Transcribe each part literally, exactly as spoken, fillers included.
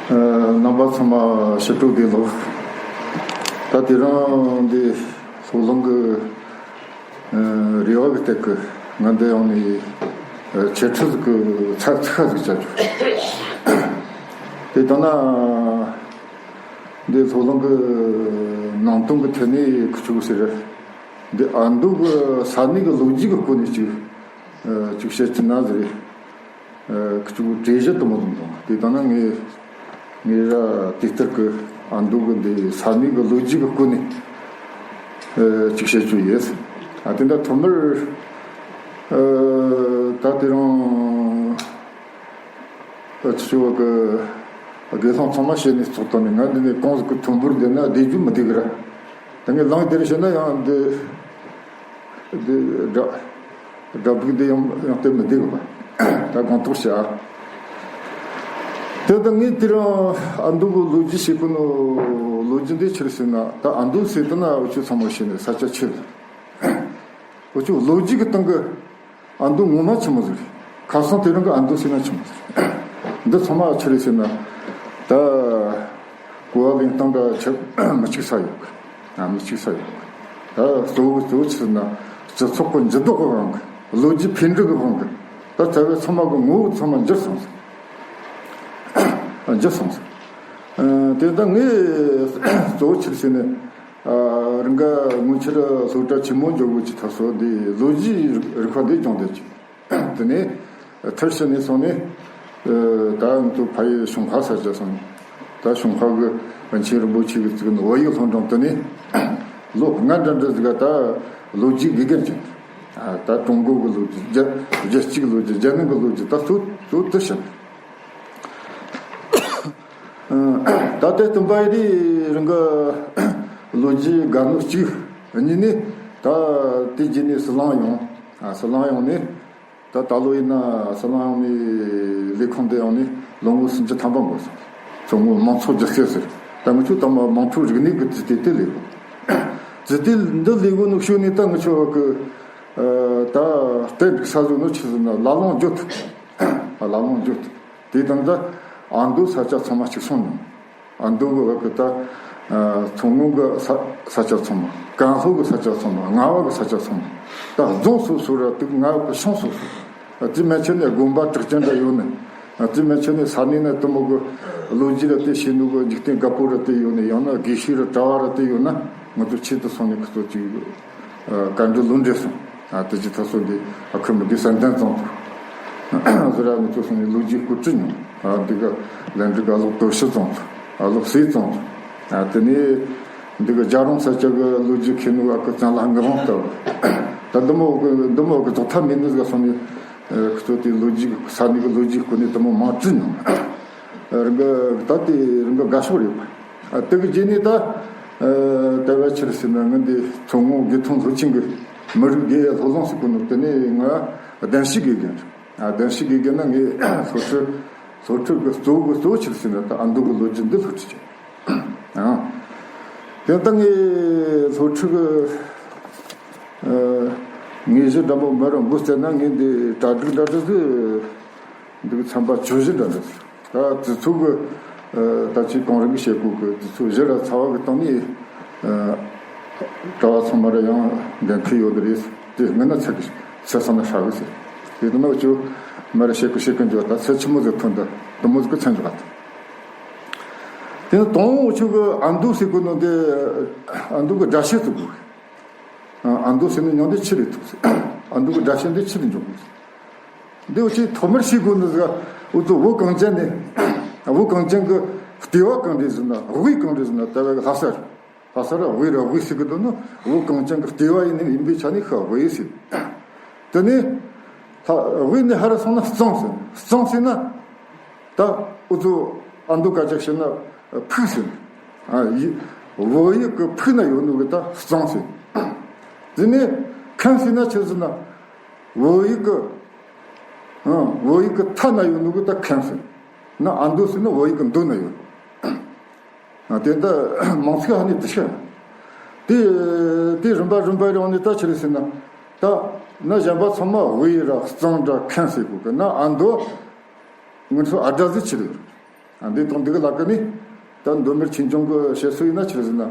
རྣམ་པ་ཚང་མ་ཕྱི་དྲོ་བདེ་ལེགས། ད་དེ་རིང་འདི་སློབ་གླིང་གི་རེ་བ་གི་སྟེགས་ཀྱི་ང་འདི་ཡོང་ནས་འཆད་ཁྲིད་ཀྱི་ཚ་ཚིག་ཁ་ཟིག་བྱ་རྒྱུ། དེ་ལྟ་ན་འདི་སློབ་གླིང་གི་ནང་དོན་གྱི་ཐད་ནས་ཁུ་ཆུ་ཟེར། འདི་ཨ་མདོ་གི་ས་གནས་ཀྱི་ལོ་རྒྱུས་ཀྱི་སྐོར་ནས་ཅིག་ཅིག་བཤད་ཀྱི་ན་ཟེར། ཁུ་ཆུ་གྲོས་གཞི་དུ་མ་དང་དང་དེ་ལྟ་ན་ངས་ངས་ར་དེ་ལྟར་གི་ཨ་མདོ་གི་འདི་ས་གནས་ཀྱི་ལོ་རྒྱུས་ཀྱི་སྐོར་ནས་ཅིག་བཤད་རྒྱུ་ཡིན། ཨ་དེ་འདྲ་ཐོག་མར་ད་དེ་རིང་ཁུ་ཆུ་གི་དགེ་སློང་ཚང་མ་བཤད་ནས་ཚོགས་བཏང་ནས་ང་འདི་ནས་གང་ཟིག་གི་ཐོན་འབོར་འདི་ན་བསྡད་རྒྱུ་མི་བདེ་གི་ར། ད་ངས་ལངས་དེར་བཤད་ན་ཡང་འདི། འདི་སྒྲ་སྒྲ་སྦུག་འདི་ཡང་ཡང་སྟེར་མི་བདེ་གི་པ། ད་དགོངས་རྟོགས་བྱ། དེ་ལྟ་ངས་དེ་རིང་ཨ་མདོ་གི་ལོ་རྒྱུས་བཤད་གོ་ནོ། ལོ་རྒྱུས་འདི་ཆི་རེད་ཟེར་ན། ད་ཨ་མདོ་ཟེར་དུས་ན་འུ་ཆོ་ཚང་མ་ཤེས་ནས་ས་ཆ་ཆེ་རེད། འུ་ཆོ་ལོ་རྒྱུས་ཀྱི་སྟེང་གི་ཨ་མདོ་ངོ་མ་ཆི་མོ་ཟིག་རེད། ཁ་སང་དེ་རིང་གི་ཨ་མདོ་ཟེར་ན་ཆི་མོ་ཟིག་རེད། འདི་ཚང་མ་ཆི་རེད་ཟེར་ན། ད་གོ་བ་ལེན་སྟངས་འདྲ་ཆི་མི་གཅིག་ས་ཡོད་གི། ཨ་མི་གཅིག་ས་ཡོད་གི། ད་གཙོ་བོ་གཙོ་བོ་ཆི་ཟེར་ན་སྤྱི་ཚོགས་ཀྱི་འགྱུར་ལྡོག་གི་དབང་གིས། ལོ་རྒྱུས་འཕེལ་འགྲིབ་ཀྱི་དབང་གིས། ད་རྩ་བའི་ཚང་མ་གི་ངོ་བོ་ཚང་མ་འགྱུར་སོང་ཟིག་འགྱུར་སོང་ཟིག་དེ་ད་ངས་གཙོ་བོ་ཆི་ཟེར་ན། རང་ག་སྔོན་ཆད་སློབ་གྲྭ་ཆེན་མོ་འཇོག་དགོས་ཀྱི་ཐབས་སོ་དེ་ལོ་རྒྱུས་རིག་པ་འདི་སྦྱོང་བསྡད་ཀྱི། དེ་ནས་མཐར་ཕྱིན་ནས་སོང་ནས། ད་ང་ཚོ་ཕ་ཡུལ་ཞུན་ཧྭ་ས་ཆ་སོང་ནས། ད་ཞུན་ཧྭ་གི་པཎ་ཆེན་རིན་པོ་ཆེ་གིས་བཙུགས་ནས་བོད་ཡིག་སློབ་འབྲིང་དེ་ནས་ལོ་ལྔ་འདྲ་འདྲ་ཟིག་ག་ད་ལོ་རྒྱུས་དགེ་རྒན་བྱས། ད་ཀྲུང་གོ་གི་ལོ་རྒྱུས། རྒྱལ་རྒྱལ་སྤྱི་གི་ལོ་རྒྱུས། རྒྱལ་ནང་གི་ལོ་རྒྱུས། ད་གཙོ་གཙོ་དེ་བྱས། ད་ལྟའི་སྟོན་པ་ཡི་རིང་གི་ལོ་རྒྱུས་དགའ་ནོ་གཅིག། གཉིས་ནས་ད་དེ་རྗེས་ནས་ཟི་ལིང་ཡོང་། ཟི་ལིང་ཡོང་ནས་ད་ད་ལོ་ཡིན་ན་ཟི་ལིང་ཡོང་ནས་ལས་ཁུངས་འདི་ཡོང་ནས་ལོ་ངོ་སུམ་ཅུ་ཐམ་པ་འགོར་སོང་། མཚོ་སྔོན་མང་ཚོགས་སྒྱུ་རྩལ་ཟེར། ད་ང་ཚོ་ད་མ་དམངས་ཁྲོད་རིག་གནས་ཀྱི་ཙི་ཏི་དེ་ལས་གོ། ཙི་ཏི་འདི་ལས་གོ་ནོ་ཤུལ་ནས་ད་ང་ཚོ་གི་ད་གཏན་འཇགས་ས་བཟོ་ནོ་ཆི་ཟེར་ན་ལ་ལུང་བརྗོད་ཐུབ། ལ་ལུང་བརྗོད་ཐུབ། དེ་དང་ད་ཨ་མདོ་ས་ཆ་ཚང་མ་གཅིག་སོང་ནས། ཨ་མདོ་གི་བ་གི་ད་མཚོ་སྔོན་གི་ས་ས་ཆ་ཚང་མ། ཀན་ལྷོ་གི་ས་ཆ་ཚང་མ། རྔ་བ་གི་ས་ཆ་ཚང་མ། ད་རྫོང་སོ་སོ་ར་དུག་རྔ་བ་གི་ཤང་སོ་སོ། དེ་མན་ཆད་ནས་དགོན་པ་གྲགས་ཅན་འདྲ་ཡོད་ནི། དེ་མན་ཆད་ནས་ས་གནས་ན་དུ་མོ་གི་ལོ་རྒྱུས་ར་དེ་ཤེས་ནོ་གི་འཇིག་རྟེན་རྒད་པོ་ར་དེ་ཡོད་ནི། ཡང་ན་དགེ་བཤེས་ར་གྲྭ་བ་ར་དེ་ཡོད་ན། ང་ཚོ་ཆེད་དུ་སོང་ནས་ཁོ་ཚོ་ཅིག་བཀའ་འདྲི་ལུང་འདྲེན་སོང་། དེ་ཅི་ཐ་སོ་འདི་ཨ་ཁུ་མི་དགེ་སན་ཏན་ཙང་ཚོ་ཟེར་ར་ང་ཚོ་སོང་ནས་ལོ་རྒྱུས་སྐོར་དྲིས་མྱོང་། འདི་ག་ལན་འདི་ག་ལོག་དོ་ཤི་ཙང་ཚོ། ལོག་སེ་ཙང་ཚོ། དེ་ནས་འདི་ག་རྒྱ་རོང་ས་ཆ་གི་ལོ་རྒྱུས་མཁས་ནོ་ཨ་ཁུ་ཙན་ལ་ངི་རོང་ལྟ་བུ། ད་འདི་མོ་གི་འདི་མོ་གི་རྫོགས་མཐའ་མེད་ནི་ཟིག་སོང་ནས་ཁོ་ཚོ་དེ་ལོ་རྒྱུས་ས་གནས་གི་ལོ་རྒྱུས་སྐོར་ནས་འདི་མོ་མང་དྲིས་མྱོང་། རང་གི་ད་དེ་རང་གི་དགའ་ཕྱོགས་རེད། ཨ་དེ་གི་རྗེས་ནས་ད་ཨ་ད་བ་ཆི་རེད་ཟེར་ན། ང་འདི་མཚོ་སྔོན་དགེ་ཐོན་སློབ་ཆེན་གི་མི་རིགས་དགེ་སློབ་གླིང་ཟེར་གོ་ནོ་དེ་ནས་ང་གདན་ཞུ་དགེ་རྒན་རེད། ཨ་གདན་ཞུ་དགེ་རྒན་ན་ངས་སློབ་ཁྲིད་སློབ་ཁྲིད་གི་གཙོ་བོ་གི་གཙོ་བོ་ཆི་རེད་ཟེར་ན་ད་ཨ་མདོ་གི་ལོ་རྒྱུས་འདི་སློབ་ཁྲིད་བྱས། ཨ་དེ་ད་ངས་སློབ་ཁྲིད་གི་ཨ་དངོས་གཞི་འདྲ་མོ་མི་རུ་འགོ་བཙུགས་ན་ངས་འདི་གྲ་སྒྲིག་འདྲ་འདྲ་ཟིག་འདུག་ཚན་པ་བཅུ་བཞི་འདྲ་འདུག་ད་དུས་ཚོད་ཀྱི་ད་ཅིག་གང་རིང་གི་བྱེད་སྒོ་གི་དུས་ཚོད་གཞི་ར་ཚ་བ་གི་སྟེང་ནས་གྲྭ་བ་ཚང་མ་ར་ཡང་འགན་འཁུར་ཡོད་རེད། དེ་སྔོན་ན་ཚེ་གི་ཚེ་སང་ན་ཧྲ་གི་ཟེར། དེ་དུ་ནོ་ཅུ་མ་ར་བྱེད་ཀི་བྱེད་ཀི་འཇོག་ད་ཚེ་ཆི་མོ་ཟིག་ཐོན་ད་དུ་མོ་ཟིག་གི་ཚན་འཇོག་ད། དེ་ནི་དང་འུ་ཆུ་གི་ཨ་མདོ་ཟེར་གོ་ནོ་དེ་ཨ་མདོ་གི་སྒྲ་བཤད་ཟེར་གོ། ཨ་མདོ་ཟེར་ནི་མྱོང་དེ་ཆི་རེད་ཐུག་ཟེར། ཨ་མདོ་གི་སྒྲ་བཤད་འདི་ཆི་རེད་འཇོག་གོ་ཟེར། འདི་འུ་ཆོས་ཐོག་མར་ཤེས་དགོས་ནི་ཟིག་འུ་ཚོ་བོད་གངས་ཅན་ནས། བོད་གངས་ཅན་གྱི་ལྟེ་བ་གང་རེད་ཟེར་ན། དབུས་གང་རེད་ཟེར་ན་ད་བའི་ལྷ་ས་རེད། ལྷ་ས་ར་དབུས་ར་དབུས་ཟེར་གི་འདུག་ནོ། བོད་གངས་ཅན་གྱི་ལྟེ་བ་ཡིན་ནི་ཡིན་པའི་ཆ་ནས་ཤ་དབུས་ཟེར། དེ་ནས་ལྷ་དབུས་ནས་ཧ་ར་སོང་ན་གཙང་ཟེར། གཙང་ཟེར་ན་ད་འུ་ཚོ་ཨ་མདོ་སྐད་ཆ་བཤད་ན་ཕུག་ཟེར། ཨ་ཡི་བོད་ཡིག་གི་ཕུག་ན་ཡོད་ནོ་གི་ད་གཙང་ཟེར། དེ་ནས་ཁམས་ཟེར་ན་ཆི་ཟེར་ན། བོད་ཡིག་གི་ཨང་། བོད་ཡིག་གི་མཐའ་ན་ཡོད་ནོ་གི་ད་ཁམས་ཟེར། ན་ཨ་མདོ་ཟེར་ན་བོད་ཡིག་གི་མདོ་ན་ཡོད། ཨ་དེ་ད་མང་ཚིག་ཧ་ནི་དེ་ཤ། དེ་དེ་རིམ་པ་རིམ་པ་རེ་འོང་ནི་ད་ཆི་རེད་ཟེར་ན། ད་ན་གཞན་པ་ཚང་མ་དབུས་ར་གཙང་ར་ཁམས་ཟེར་གོ་གི། ན་ཨ་མདོ་ང་ཚོ་ཨ་སྒྲ་ཟིག་ཆི་རེད། འདི་དང་འདི་གི་ལ་ཀ་ནི། ད་མདོ་སྨད་ཆོས་འབྱུང་གི་བཤད་སྲོལ་ཡིན་ན་ཆི་ཟེར་ན།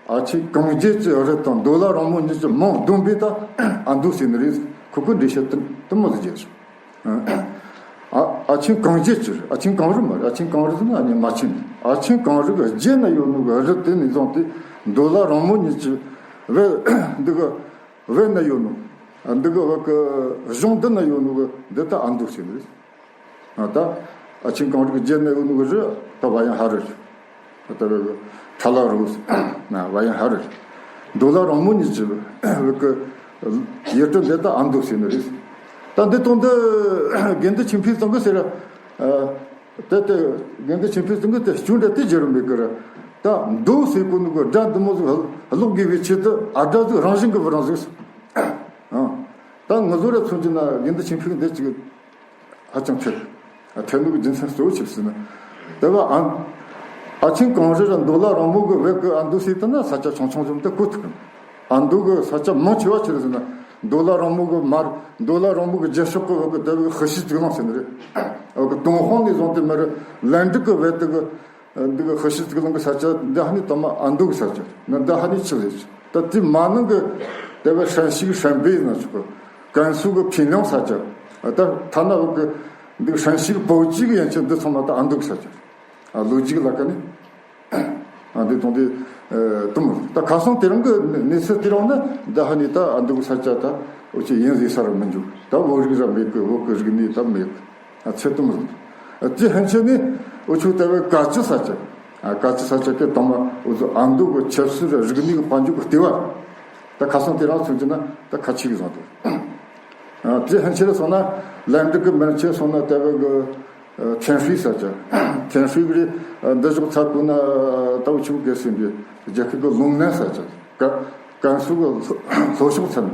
ཨ་ཆེན་གངས་རྒྱལ་གྱི་རི་དང་མདོ་ལ་རིང་མོ་གཉིས་ཀྱི་མིང་བསྡོམས་པས་ད་ཨ་མདོ་ཟེར་ནི་རེད། ཁོ་གི་འགྲེལ་བཤད་དུ་དུ་མོ་ཟིག་བརྒྱབ་བྱུང་། ཨ་ཨ་ཆེན་གངས་རྒྱལ་གྱི་རི། ཨ་ཆེན་གངས་རི་མ་རེད། ཨ་ཆེན་གངས་རི་ཟེར་ན་ཨ་ནི་རྨ་ཆེན། ཨ་ཆེན་གངས་རི་གི་རྒྱལ་ན་ཡོད་ནོ་གི་རི་དེ་ནས་བཟུང་སྟེ་མདོ་ལ་རིང་མོ་གཉིས་ཀྱི་བལ་འདི་གི་བལ་ན་ཡོད་ནོ། འདི་གི་བལ་གི་གཞུང་འདི་ན་ཡོད་ནོ་གི་འདི་ད་ཨ་མདོ་ཟེར་ནི་རེད། ད་ཨ་ཆེན་གངས་རི་གི་རྒྱལ་ན་ཡོད་ནོ་གི་རི་ད་བ་ཡང་ཧ་རི་རེད། ད་བལ་གི་ཁྲ་ལ་རུ་ན་བ་ཡང་ཧ་རི་རེད། མདོ་ལ་རིང་མོ་གཉིས་ཀྱི་བལ་གི་ཡུལ་གྲུ་འདི་ད་ཨ་མདོ་ཟེར་ནི་རེད། ད་འདི་དང་འདི་དགེ་འདུན་ཆོས་འཕེལ་ཚང་གི་ཟེར། ཨ་དེ་དེ་དགེ་འདུན་ཆོས་འཕེལ་ཚང་གི་དེ་སྐྱོན་འདྲ་དེ་བརྗེ་རུ་མེད་གི་ར། ད་མདོ་ཟེར་གོ་ནོ་གི་སྒྲ་འདི་མོ་ཟིག་ཀློག་དགོས་པའི་ཆེད་དུ་ཨ་སྒྲ་ཟིག་རང་བཞིན་གི་བུ་རང་ཟིག་ཨ་ད་ང་ཚོ་ར་མཚོན་གྱི་ན་དགེ་འདུན་ཆོས་འཕེལ་འདི་ཅིག་ཧ་ཅང་ཐད་ཐད་ནོ་གི་རྒྱུ་མཚན་གཙོ་བོ་ཆི་ཟེར་ན། དེ་བ་ཨ་ཨ་ཆེན་གངས་རི་ར་མདོ་ལ་རིང་མོ་གི་བལ་གི་ཨ་མདོ་ཟེར་དུ་ན་ས་ཆ་ཆུང་ཆུང་ཟིག་དེ་གོ་ཐུབ་གི། ཨ་མདོ་གི་ས་ཆ་མང་ཆེ་བ་ཆི་རེད་ཟེར་ན། མདོ་ལ་རིང་མོ་གི་མར་མདོ་ལ་རིང་མོ་གི་རྒྱབ་ཕྱོགས་གི་བོད་གི་དེ་བོད་གི་ཧི་ཤི་ཙིག་ལང་ཟེར་ནི་རེད། བོད་གི་ཏུན་ཧོང་ནས་བཟུང་སྟེ་མར་ལན་ཀྲིག་གི་བལ་དེ་གི་འདི་གི་ཧི་ཤི་ཙིག་ལང་གི་ས་ཆ་འདི་ཧ་ནི་དུ་མ་ཨ་མདོ་གི་ས་ཆ་ན། འདི་ཧ་ནི་ཆི་ཟེར་ད་དེ་མ་ནང་གི་དེ་བོད་ཧྲན་ཤི་གི་ཧྲན་པེ་ཡིན་ན་ཆོག་གི། ཀན་སུའུ་གི་ཕིན་ལོང་ས་ཆ། ད་ཐ་ན་བོད་གི་འདི་གི་ཧྲན་ཤི་གི་པོ་ཅི་གི་ཡན་ཆད་འདི་ཚང་མ་ད་ཨ་མདོ་གི་ས་ཆ། ཨ་ལོ་རྒྱུས་ལ་ཀ་ནི། ཨ་འདི་དང་འདི་ཨ་དུ་མོ། ད་ཁ་སང་དེ་རིང་གི་གནས་ཚུལ་དེ་རིང་ནི་འདི་ཧ་ནི་ད་ཨ་མདོ་གི་ས་ཆ་ད་འུ་ཅག་ཡིན་ཟེར་ས་རུ་མི་འཇུག་ད་བོད་རིགས་ར་མེད་གི། བོད་གི་རིག་གནས་ད་མེད་གི། ཨ་ཚད་དུ་མོ། ཨ་དེ་ཧན་ཆེ་ནི་འུ་ཆོ་ད་བོད་ག་ཅི་ས་ཆ། ཨ་ག་ཅི་ས་ཆ་དེ་དང་མ་འུ་ཚོ་ཨ་མདོ་གི་ཆབ་སྲིད་ར་རིག་གནས་གི་དཔལ་འབྱོར་གི་ལྟེ་བ། ད་ཁ་སང་དེ་རིང་མཚོན་གྱི་ན་ད་ཁ་ཆེ་གི་བཟང་དུ། ཨ་དེ་ཧན་ཆེ་ར་སོང་ན་ལན་ཀྲིག་གི་མན་ཆད་སོང་ན་ད་བོད་གི་ཨ་ཐེན་ཧྲུའེ་ས་ཆ། ཐེན་ཧྲུའེ་གི་རེད། ཨ་འདི་ཕྱོགས་ཚ་ཀུ་ན་ཨ་ད་འུ་ཆོ་གི་ཟིན་པའི་རྒྱལ་ཁབ་གི་ལུང་ནན་ས་ཆ། ཀ་ཀན་སུའུ་གི་ལྷོ་ལྷོ་ཕྱོགས་ཚན།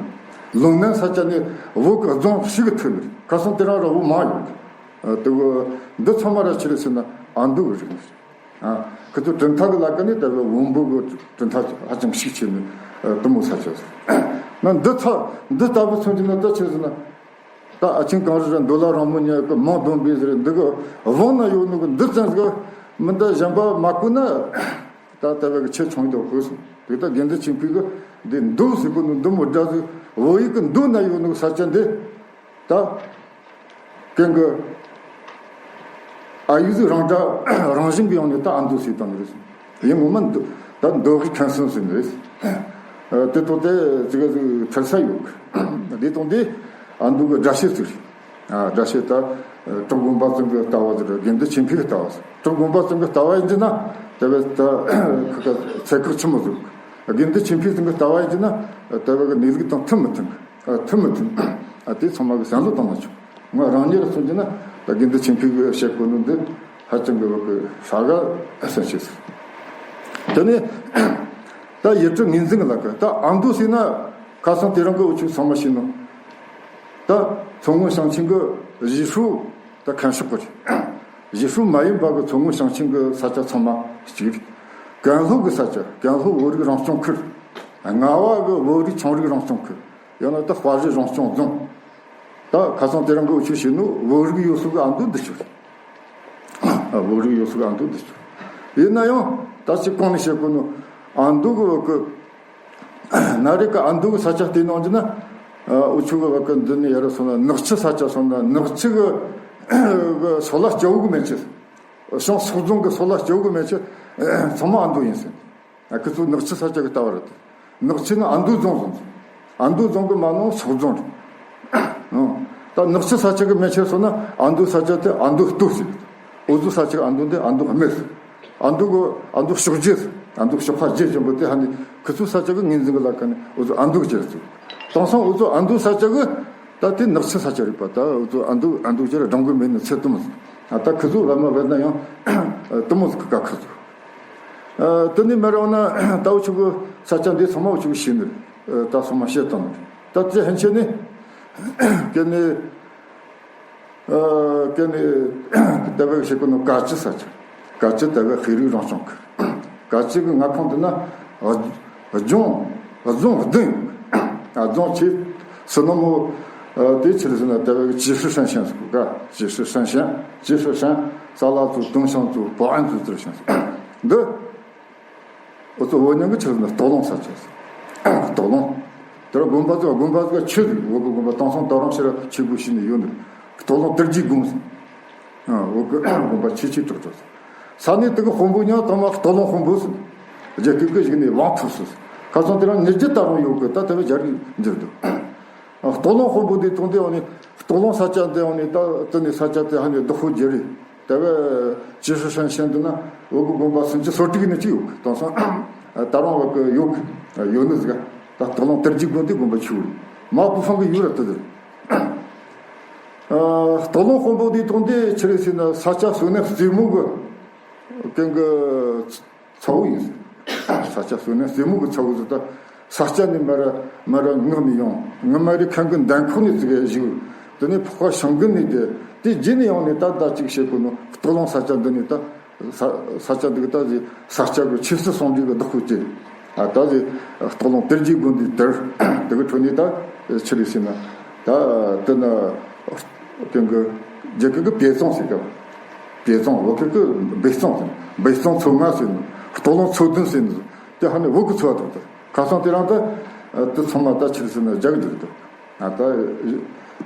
ལུང་ནན་ས་ཆ་ནི་བོད་གི་རྫོང་ཞིག་གི་ཐོན་ནི་རེད། ཁ་སང་དེ་རིང་ར་བོད་མང་ཡོད་གི། ཨ་དེ་གི་འདི་ཚང་མ་ར་ཆི་རེད་ཟེར་ན་ཨ་མདོ་གི་རིག་གནས་རེད། ཨ་ཁི་ཚོ་གྲུབ་མཐའ་གི་ལ་ཀ་ནི་ད་བོད་བོན་པོ་གི་གྲུབ་མཐའ་ཧ་ཅང་ཤུགས་ཆེ་ནི་ཨ་དུ་མོ་ས་ཆ་ཟེར། ན་འདི་ཚ་འདི་ལྟ་བུ་མཚོན་གྱི་ན་ད་ཆི་རེད་ཟེར་ན། ད་ཨ་ཆེན་གངས་རི་ར་མདོ་ལ་རིང་མོ་གཉིས་ཀྱི་མིང་བསྡོམས་པའི་ཟེར་འདི་གི་བོན་ན་ཡོད་ནོ་གི་འདི་ཙམ་ཟིག་མི་འདི་གཞན་པ་མ་གོ་ན། ད་ལྟ་བའི་གི་ཆེ་ཆུང་དུ་གོ་སོང་། དེ་ལྟར་དགེ་འདུན་ཆོས་འཕེལ་གི་འདི་མདོ་ཟེར་གོ་ནོ་འདི་མོ་སྒྲ་ཟིག་བོད་ཡིག་གི་མདོ་ན་ཡོད་ནོ་གི་ས་ཆ་འདི། ད་གན་གི་ཨ་ཡིག་ཟིག་རང་སྒྲ་རང་བཞིན་གི་ཡོང་ནས་ད་ཨ་མདོ་ཟེར་བཏང་ནི་རེད། ཡིན་ངོ་མ་མདོ་ད་མདོ་གི་ཁན་སོང་ཟེར་ནི་རེད། ཨ་དེ་ཐོག་དེ་ཅི་ག་ཟིག་ཐར་ས་ཡོད་གི། དེ་དང་དེ་ཨ་མདོ་གི་སྒྲ་བཤད་ཟིག་རེད། ཨ་སྒྲ་བཤད་ད་གྲུབ་དགོན་པ་ཚང་གི་ལྟ་བ་ཟིག་རེད། དགེ་འདུན་ཆོས་འཕེལ་གི་ལྟ་བ་ཟིག་གྲུབ་དགོན་པ་ཚང་གི་ལྟ་བ་ཡིན་གྱི་ན་དེ་བས་ད་ཁ་ཁ་ཚད་ཁག་ཆི་མོ་ཟིག་དགེ་འདུན་ཆོས་འཕེལ་ཚང་གི་ལྟ་བ་ཡིན་གྱི་ན་དེ་བས་གི་གནས་ལུགས་དང་མཐུན་མི་མཐུན། ཨ་མཐུན་མི་མཐུན། ཨ་དེ་ཚང་མ་གི་བསམ་བློ་བཏང་ན་ཆོག་ང་རང་ཉིད་ལ་མཚོན་གྱི་ན་ད་དགེ་འདུན་ཆོས་འཕེལ་གི་བཤད་གོ་ནོ་འདི་ཧ་ཅང་གི་བ་གི་ཧྲ་ག་ཨ་སེམས་ཤེས་སོང་། དེ་ནས་ད་ཡུལ་གྲུ་ངོས་འཛིན་གི་ལ་ཀ་ད་ཨ་མདོ་ཟེར་ན་ཁ་སང་དེ་རིང་གི་འུ་ཆོས་ཚང་མ་ཤེས་ནོ། ད་མཚོ་སྔོན་ཞིང་ཆེན་གི་ཞི་ཧྲུའུ་ད་ཁན་ཤོག་གི་རེད། ཞི་ཧྲུའུ་མ་ཡིན་པ་གི་མཚོ་སྔོན་ཞིང་ཆེན་གི་ས་ཆ་ཚང་མ་གཅིག་རེད། ཀན་ལྷོ་གི་ས་ཆ་ཀན་ལྷོ་བོད་རིགས་རང་སྐྱོང་ཁུལ། རྔ་བ་གི་བོད་རིགས་ཆུང་རིགས་རང་སྐྱོང་ཁུལ། ཡང་ན་ད་དཔའ་རིས་རང་སྐྱོང་རྫོང་། ད་ཁ་སང་དེ་རིང་གི་འུ་ཆོས་བཤད་ནོ་བོད་རིགས་ཡོད་ས་གི་ཨ་མདོ་འདི་ཆོ་རེད། ཨ་བོད་རིགས་ཡོད་ས་གི་ཨ་མདོ་འདི་ཆོ་རེད། ཡིན་ན་ཡང་ད་ཅི་གོང་ནས་བཤད་གོ་ནོ་ཨ་མདོ་གི་བོད་གི་ན་རེ་གི་ཨ་མདོ་གི་ས་ཆ་བལྟས་གནང་རྒྱུ་ན། ཨ་འུ་ཆོ་གི་བོད་གི་འདི་ནས་ཡར་སོང་ན་ནག་ཆུ་ས་ཆ་སོང་ན་ནག་ཆུ་གི་གི་སོག་ལྭ་སྐྱ་བོ་གི་མན་ཆད། བྱང་སོག་རྫོང་གི་སོག་ལྭ་སྐྱ་བོ་གི་མན་ཆད་ཚང་མ་ཨ་མདོ་ཡིན་ཟེར། ཨ་ཁི་ཚོ་ནག་ཆུ་ས་ཆ་གི་ལྟ་བ་རེད། ནག་ཆུ་ནི་ཨ་མདོ་རྫོང་བཟུང་སོང་། ཨ་མདོ་རྫོང་གི་མ་ནང་སོག་རྫོང་རེད། ཨང་། ད་ནག་ཆུ་ས་ཆ་གི་མན་ཆད་སོང་ན་ཨ་མདོ་ས་ཆ་དེ་ཨ་མདོ་སྟོད་ཟེར། འུ་ཚོ་ས་ཆ་གི་ཨ་མདོ་འདི་ཨ་མདོ་སྨད་ཟེར། ཨ་མདོ་གི་ཨ་མདོ་ཕྱོགས་བརྒྱད་ཟེར། ཨ་མདོ་ཕྱོགས་ཁ་བརྒྱད་ཅན་པོ་དེ་ཧ་ནི་ཁི་ཚོ་ས་ཆ་གི་ངོས་འཛིན་གི་ལ་ཀ་ནི་འུ་ཚོ་ཨ་མདོ་གི་ཅེར་ཚུགས། དེང་སང་འུ་ཚོ་ཨ་མདོ་ས་ཆ་གི་ད་དེ་ནག་ཆུ་ས་ཆ་རེད་པ། ད་འུ་ཚོ་ཨ་མདོ་ཨ་མདོ་ཅེར་སྒྲུང་གི་མེད་ནི་ཚད་དུ་མི་ཟིན། ཨ་ད་ཁི་ཚོ་བ་མ་བེད་ན་ཡང་དུ་མི་ཟིན་གི་ཀ་ཁི་ཚོ། ཨ་དེ་ནས་མར་འོ་ན་ད་འུ་ཆོ་གི་ས་ཆ་འདི་ཚང་མ་འུ་ཆོ་གི་ཤེས་ནི་རེད། ད་ཚང་མ་བཤད་བཏང་ནི་རེད། ད་དེ་ཧན་ཆེ་ནི་ཀྱེ་ནི་ཨ་ཀྱེ་ནི་ད་བའི་ཤེས་གོ་ནོ་ཀ་ཅི་ས་ཆ། ཀ་ཅི་ད་བའི་ཤེས་རིག་རང་སྐྱོང་ཁུལ། ཀ་ཅི་གི་མངའ་ཁོངས་འདི་ན་ལྗོངས་རྫོང་བདུན་ཡོད། ཨ་རྫོང་ཆེ་སུ་ནོ་མོ་ཨ་དེ་ཆི་རེད་ཟེར་ན་ད་བའི་ཅི་ཧྲི་ཧྲན་ཤན་ཟེར་གོ་ཀ་ཅི་ཧྲི་ཧྲན་ཤན་ཅི་ཧྲི་ཧྲན། ས་ལ་ཚོ་ཏུང་ཤང་ཚོ་པོ་ཨན་ཚོ་ཙིར་ཤང་ཚོ་འདི། འུ་ཚོ་བོད་ཉང་གི་ཆི་ཟེར་ན་སྟག་ལུང་ས་ཆ་ཟེར། སྟག་ལུང་། དེ་ར་དགོན་པ་ཚོ་དགོན་པ་ཚོ་ཆི་ཟིག་བོད་གི་དགོན་པ་དེང་སང་ད་རུང་ཕྱིར་ཆི་གུ་ཤི་ནི་ཡོད་ནི། སྟག་ལུང་དར་རྒྱས་དགོན་ཟེར། ཨ། བོད་གི་དགོན་པ་ཆི་ཆི་དྲག་དྲག་ཟེར། ས་གནས་དེ་གི་དཔོན་པོ་ཉང་དང་མ་སྟག་ལུང་དཔོན་པོ་ཟེར། རྒྱ་སྐད་གི་གཞུག་ནས་ཝང་ཐུ་སི་ཟེར། ཁ་སང་དེ་རིང་ཉི་རྒྱུ་ད་རུང་ཡོད་གི། ད་དེ་བས་རྒྱ་རིགས་འགྱུར་འདུག། ཨ། སྟག་ལུང་དཔོན་པོ་འདི་དང་དེ་འོ་ནི་སྟག་ལུང་ས་ཆ་འདི་འོ་ནི་ད་དེ་ནི་ས་ཆ་དེ་ཧ་ནི་བདག་པོ་རྒྱུ་རེད། དེ་བས་ཅི་ཧྲི་ཧྲན་བཤད་འདུག་ན་བོད་གི་དགོན་པ་སུམ་ཅུ་སོ་དྲུག་ནི་ཅི་ཡོད་གི། དེང་སང་ད་རུང་བོད་གི་ཡོད་གི། ཡོད་ནི་ཟིག། ད་སྟག་ལུང་དར་རྒྱས་དགོན་དེ་དགོན་པ་ཆུ་རེད། མ་པུ་ཧྥང་གི་ཡུལ་ར་དེ་ཟིག། ཨ། སྟག་ལུང་དཔོན་པོ་འདི་དང་དེ་ཆི་རེད་ཟེར་ན་ས་ཆ་སོ་ནི་རྩེ་མོ་གི་གན་གི་ཚ་བོ་ཡིན་ཟེར། ས་ཆ་སོ་ནི་རྩེ་མོ་གི་ཚ་བོ་ཟེར། ད་ས་ཆ་ནས་མ་ར་མ་ར་ངག་ནས་ཡོང་། ངི་མ་རི་ཁན་གི་འདན་ཁོག་ནས་ཙི་གེ་བཞུགས། དེ་ནས་ཕོ་ཁ་ཤང་གི་ནས་དེ་དེ་རྗེས་ནས་ཡོང་ནས་ད་ད་ཅིག་བྱེད་གོ་ནོ། སྟག་ལུང་ས་ཆ་འདི་ནས་ད་ས་ས་ཆ་འདི་གི་ད་ཟེ་ས་ཆ་གི་ཆོས་སྲིད་ཟུང་འབྲེལ་གི་བདག་པོ་བྱེད། ཨ། ད་ཟེ་སྟག་ལུང་དར་རྒྱས་དགོན་འདི་དར། དེ་གི་ཁྲོད་ནས་ད་ཆི་རེད་ཟེར་ན་ད་དེ་ན། དེང་གི་རྒྱ་སྐད་གི་པེ་ཙང་ཟེར་གི། པེ་ཙང་། བོད་སྐད་གི་བེ་ཙང་ཟེར། བེ་ཙང་ཚོ་ལྔ་ཟེར་ནི། སྟག་ལུང་ཚོ་བདུན་ཟེར་ནི། དེ་ཧ་ནི་བོད་གི་ཚོ་བ་དང་དེ། ཁ་སང་དེ་རིང་ད་དེ་ཚང་མ་ད་ཆི་རེད་ཟེར་ན་རྒྱ་གི་འགྱུར་འདུག། ཨ། ད་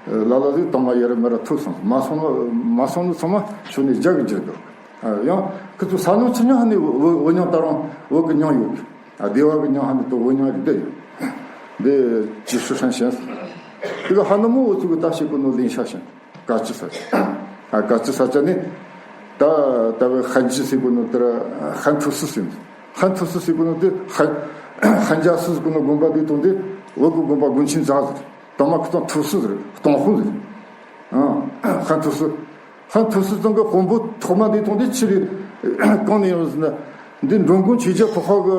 ལ་ལ་ཟིག་དང་མ་ཡ་ར་མ་ར་ཐུག་སོང་། མ་སོང་ནི་མ་སོང་ནི་ཚང་མ་ཤུ་ནི་རྒྱ་གི་འགྱུར་འདུག། ཨ། ཡང་ཁི་ཚོ་ས་ནང་ཆི་ཉང་ཧ་ནི་བོད་ཉང་ད་རུང་བོད་གི་ཉང་ཡོད་གི། ཨ། སྡེ་བ་གི་ཉང་ཧ་ནི་ཏོ་བོད་ཉང་རིག་བསྡད་ཡོད། འདི་ཅི་ཧྲི་ཧྲན་ཞན་ཟེར། དེ་ག་ཧ་ནི་མོ་འུ་ཚོ་གི་ད་ཤེས་གོ་ནོ་ལིན་ཤ་ཞན། ཀ་ཅི་ས་ཆ། ཨ། ཀ་ཅི་ས་ཆ་ནི་ད་ད་བའི་ཧན་ཇི་ཟེར་གོ་ནོ་དེ་ར་ཧན་ཐུ་སི་ཟེར་ནི། ཧན་ཐུ་སི་ཟེར་གོ་ནོ་དེ་ཧན་ཧན་ཇ་སི་ཟེར་གོ་ནོ་དགོན་པ་དེ་དང་དེ་བོད་གི་དགོན་པ་དགོན་ཆེན་ཛ་ཟེར། དང་མ་ཁི་ཚང་ཐུ་སི་ཟེར། སྟོང་དཔོན་ཟེར། ཨ། ཧན་ཐུ་སི། ཧན་ཐུ་སི་ཚང་གི་དཔོན་པོ་ཐོག་མ་འདི་ཐོག་འདི་ཆི་རེད། གང་ནས་ཡོང་ཟེར་ན། འདི་འགྲོ་མགོན་ཆོས་རྒྱལ་ཕོ་ཁ་གི་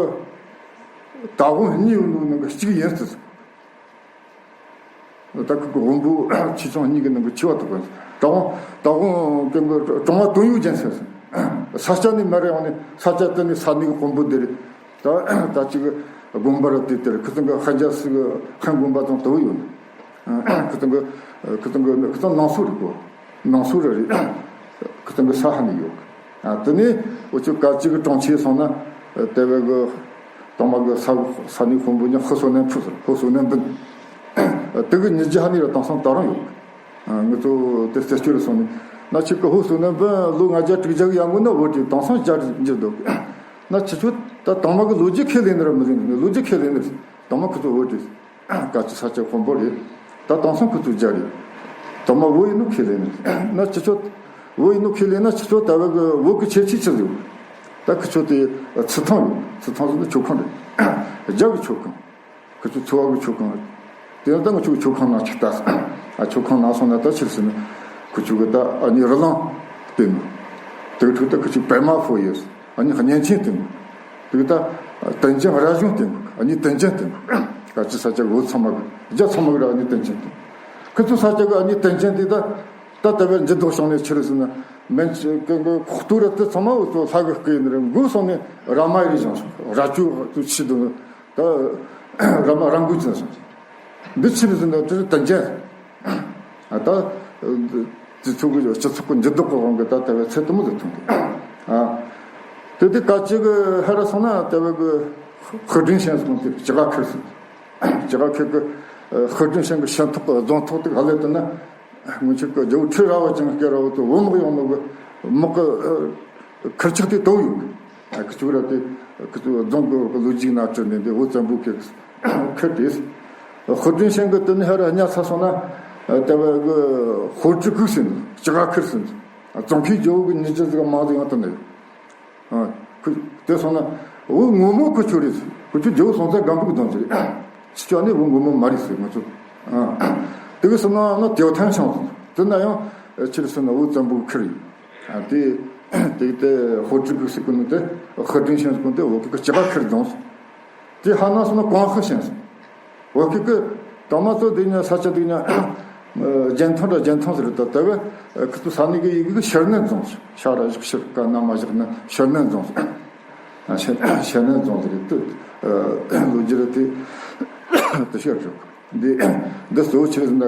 དག་དབང་གཉིས་ཡོད་ནོ་ནང་གི་གཅིག་ཡིན་ཟེར། ད་ཁོ་གི་དཔོན་པོ་ཆེ་ཆུང་གཉིས་ཀྱི་ནང་གི་ཆེ་བ་དུ་གོ། དག་དབང་དག་དབང་གི་གྲོང་བ་དོན་ཡོད་ཅན་ཟེར། ས་སྐྱ་ནས་མ་རེད། ཡང་ནས་ས་སྐྱ་དེ་ནས་ས་གནས་ཀྱི་དཔོན་པོ་འདི་རེད། ད་ད་ཅིག་དགོན་པ་ར་དེ་དེར་ཁི་ཚང་གི་ཧན་ཇ་སི་གི་ཧན་དགོན་པ་དང་དོ་ཡོད་ནི། ཁི་ཚང་གི་ཁི་ཚང་གི་ཁི་ཚང་ནང་སོ་རེད་གོ། ནང་སོ་ར་རེད། ཁི་ཚང་གི་ས་ཧ་ནི་ཡོད། ཨ། དེ་ནས་འུ་ཚོ་སྐབས་གཅིག་གི་གྲོང་ཁྱེར་སོང་ན་དེ་བས་གི་དང་མ་གི་ས་ས་གནས་དཔོན་པོ་ཉི་ཧུ་སོ་ནན་ཕུ་ཟེར། ཧུ་སོ་ནན་བུན། དེ་གི་ཉི་རྒྱུ་ཧ་ནི་ར་དེང་སང་ད་རུང་ཡོད། ཨ། ང་ཚོ་དེ་རྩད་གཅོད་ལ་སོང་ནས་ན་ཆི་གི་ཧུ་སོ་ནན་བུན་ལོ་ལྔ་བརྒྱ་དྲུག་བརྒྱ་གི་ཡར་སྔོན་ན་བོད་དེ་དེང་སང་བརྒྱ་འགྱུར་འདུག། ན་ཁྱེད་ཚོ་ད་དང་མ་གི་ལོ་རྒྱུས་ཁས་ལེན་ནི་ར་མི་ལེན་ནི། ལོ་རྒྱུས་ཁས་ལེན་ནི་རེད། དང་མ་ཁོ་ཚོ་བོད་དེ། ཀ་ཅི་ས་ཆ་དཔོན་པོ་རེད། ད་དེང་སང་ཁོ་ཚོ་རྒྱ་རེད། དང་མ་བོད་ཡིན་ནོ་ཁས་ལེན་ནི་ན་ཁྱེད་ཚོ། བོད་ཡིན་ནོ་ཁས་ལེན་ན་ཁྱེད་ཚོ་ད་བོད་གི་བོད་གི་ཁྱད་ཆོས་ཆི་ཟིག་ཡོད། ད་ཁོ་ཚོ་དེ་ཚུལ་ཐང་ཡོད། ཚུལ་ཐང་ཟེར་ན་མཆོད་ཁང་རེད། རྒྱ་གི་མཆོད་ཁང་། ཁོ་ཚོ་ཚོ་བ་གི་མཆོད་ཁང་རེད། དེ་ཡང་ད་ང་ཚོ་གི་མཆོད་ཁང་ནང་ཅིག་ལྟ། ཨ། མཆོད་ཁང་ནང་སོང་ན་ད་ཕྱིར་ཟིན་ནི། ཁོ་ཚོ་གི་ད་ཨ་ནི་རི་ལང་བསྟན་ནོ། དེ་གི་ཁྲོད་ད་ཁོ་ཚོ་པད་མ་ཕོ་ཡོད། ཨ་ནི་གཉན་ཆེན་བསྟན་ནོ། དེ་གི་ད་དན་ཅན་ར་གཞུང་བསྟན་ནོ། ཨ་ནི་དན་ཅན་བསྟན་ནོ། ཀ་ཅི་ས་ཆ་གི་བོད་ཚང་མ་གི་རྒྱ་ཚང་མ་གི་ར་ཨ་ནི་དན་ཅན་བསྟན། ཁོ་ཚོ་ས་ཆ་གི་ཨ་ནི་དན་ཅན་དེ་ད་ད་ལྟ་བའི་འགྱུར་ལྡོག་བྱུང་ནས་ཕྱིར་ཟིན་ན། མན་ཆད་གི་ཁོག་ཏུ་ར་དེ་ཚང་མ་འུ་ཚོ་ལྷ་གི་སྐུ་ཡིན་རེད། འགོ་སོང་ནས་ར་མ་ཡི་རི་བཞེངས་སོང་། ར་ཅོ་དུ་ཆི་དུ་ད་ར་མ་ར་མགོ་ཅན་སོང་། འདི་ཕྱིར་ཟིན་ན་དེ་དན་ཅན། ཨ། ད་དེ་ཚོ་གི་སྤྱི་ཚོགས་ཀྱི་འགྱུར་ལྡོག་གི་དབང་གིས་ད་ལྟ་བའི་ཚད་དུ་མོ་དུ་ཐོན་ཏེ། ཨ། དེ་དེ་ཀ་ཅི་གི་ཧ་ར་སོང་ན་ལྟ་བའི་གི་ཧུ་ཀྲིན་ཤན་སོང་སྟེ་ཅི་ག་ཁིར་སོང་། ཅི་ག་ཁིར་གི་ཧུ་ཀྲིན་ཤན་གི་ཤན་ཐོག་གི་རྫོང་ཐོག་དེ་ག་ལས་དུ་ན། སྔོན་ཆད་ཀྱི་རྒྱལ་པོ་ཁྲི་རལ་པ་ཅན་སྐད་ར་བོ་དེ་བོད་དམག་ཡོང་ནོ་གི་དམག་གི་ཁུར་ཆག་དེ་དོ་ཡོད། ཁི་ཆུ་ར་དེ་ཁི་ཆུ་རྫོང་གི་ལོ་རྒྱུས་ན་བྲིས་ནས་འདི་བོད་བཙན་པོ་ཁེ་ཁེ་དེ། ཧུ་ཀྲིན་ཤན་གི་དེ་ནི་ཧ་ར་གཉའ་ཚ་སོང་ན་ལྟ་བ་གི་ཧོར་ཅི་ཁུག་ཟིན་ཅི་ག་ཁིར་ཟིན་ཙོང་ཁའི་རྒྱལ་པོ་གི་ཉི་ཅི་ཟིག་མང་ཟིག་ཡང་དུ་ནས། ཨ། ཁོ་དེ་སོང་ན་བོད་ངོ་མ་ཁོ་ཆོ་རེད། ཁོ་ཆོ་རྒྱལ་པོ་སྲོང་བཙན་སྒམ་པོ་གི་གདོང་ཅི་རེད། ཕྱི་ཕྱོགས་ནས་བོད་ངོ་མ་མ་རེད་ཟེར་ང་ཚོ། ཨ། དེ་གི་སོང་ན་ན་ཏེའོ་ཐན་ཆང་ཟེར། དེ་ན་ཡང་ཕྱིར་སོང་ན་བོད་བཙན་པོ་གི་ཁུར་ཡིན། ཨ། དེ་དེ་དེ་ཧོར་ཅི་གི་ཟེར་གོ་ནི་དེ་ཧུ་ཀྲིན་ཤན་ཟེར་གོ་ནི་དེ་བོད་གི་ཅི་ག་ཁུར་གདོང་ཟེར། དེ་ཧ་ན་སོང་ན་ཀོང་ཧི་ཤན་ཟེར། བོད་ཀྱི་གི་དང་མ་ཚོ་དེ་ཉིད་ས་ཆ་དེ་ཉིད་རྒྱན་ཐང་ར་རྒྱན་ཐང་ཟེར་ད་ལྟ་བས་ཁི་ཚོ་ས་གནས་ཀྱི་ཡི་གེ་ཤར་ནན་རྫོང་ཟེར། ཤ་ར་བཞག་ཤར་ཀ་ན་མ་བཞག་ན་ཤར་ནན་རྫོང་ཟེར། ཨ། ཤར་ཤར་ནན་རྫོང་ཟེར་དུ་ལོ་རྒྱུས་ར་དེ་དེ་ཤར་རུ་འདི་འདི་གཙོ་བོ་ཆི་ཟེར་ན་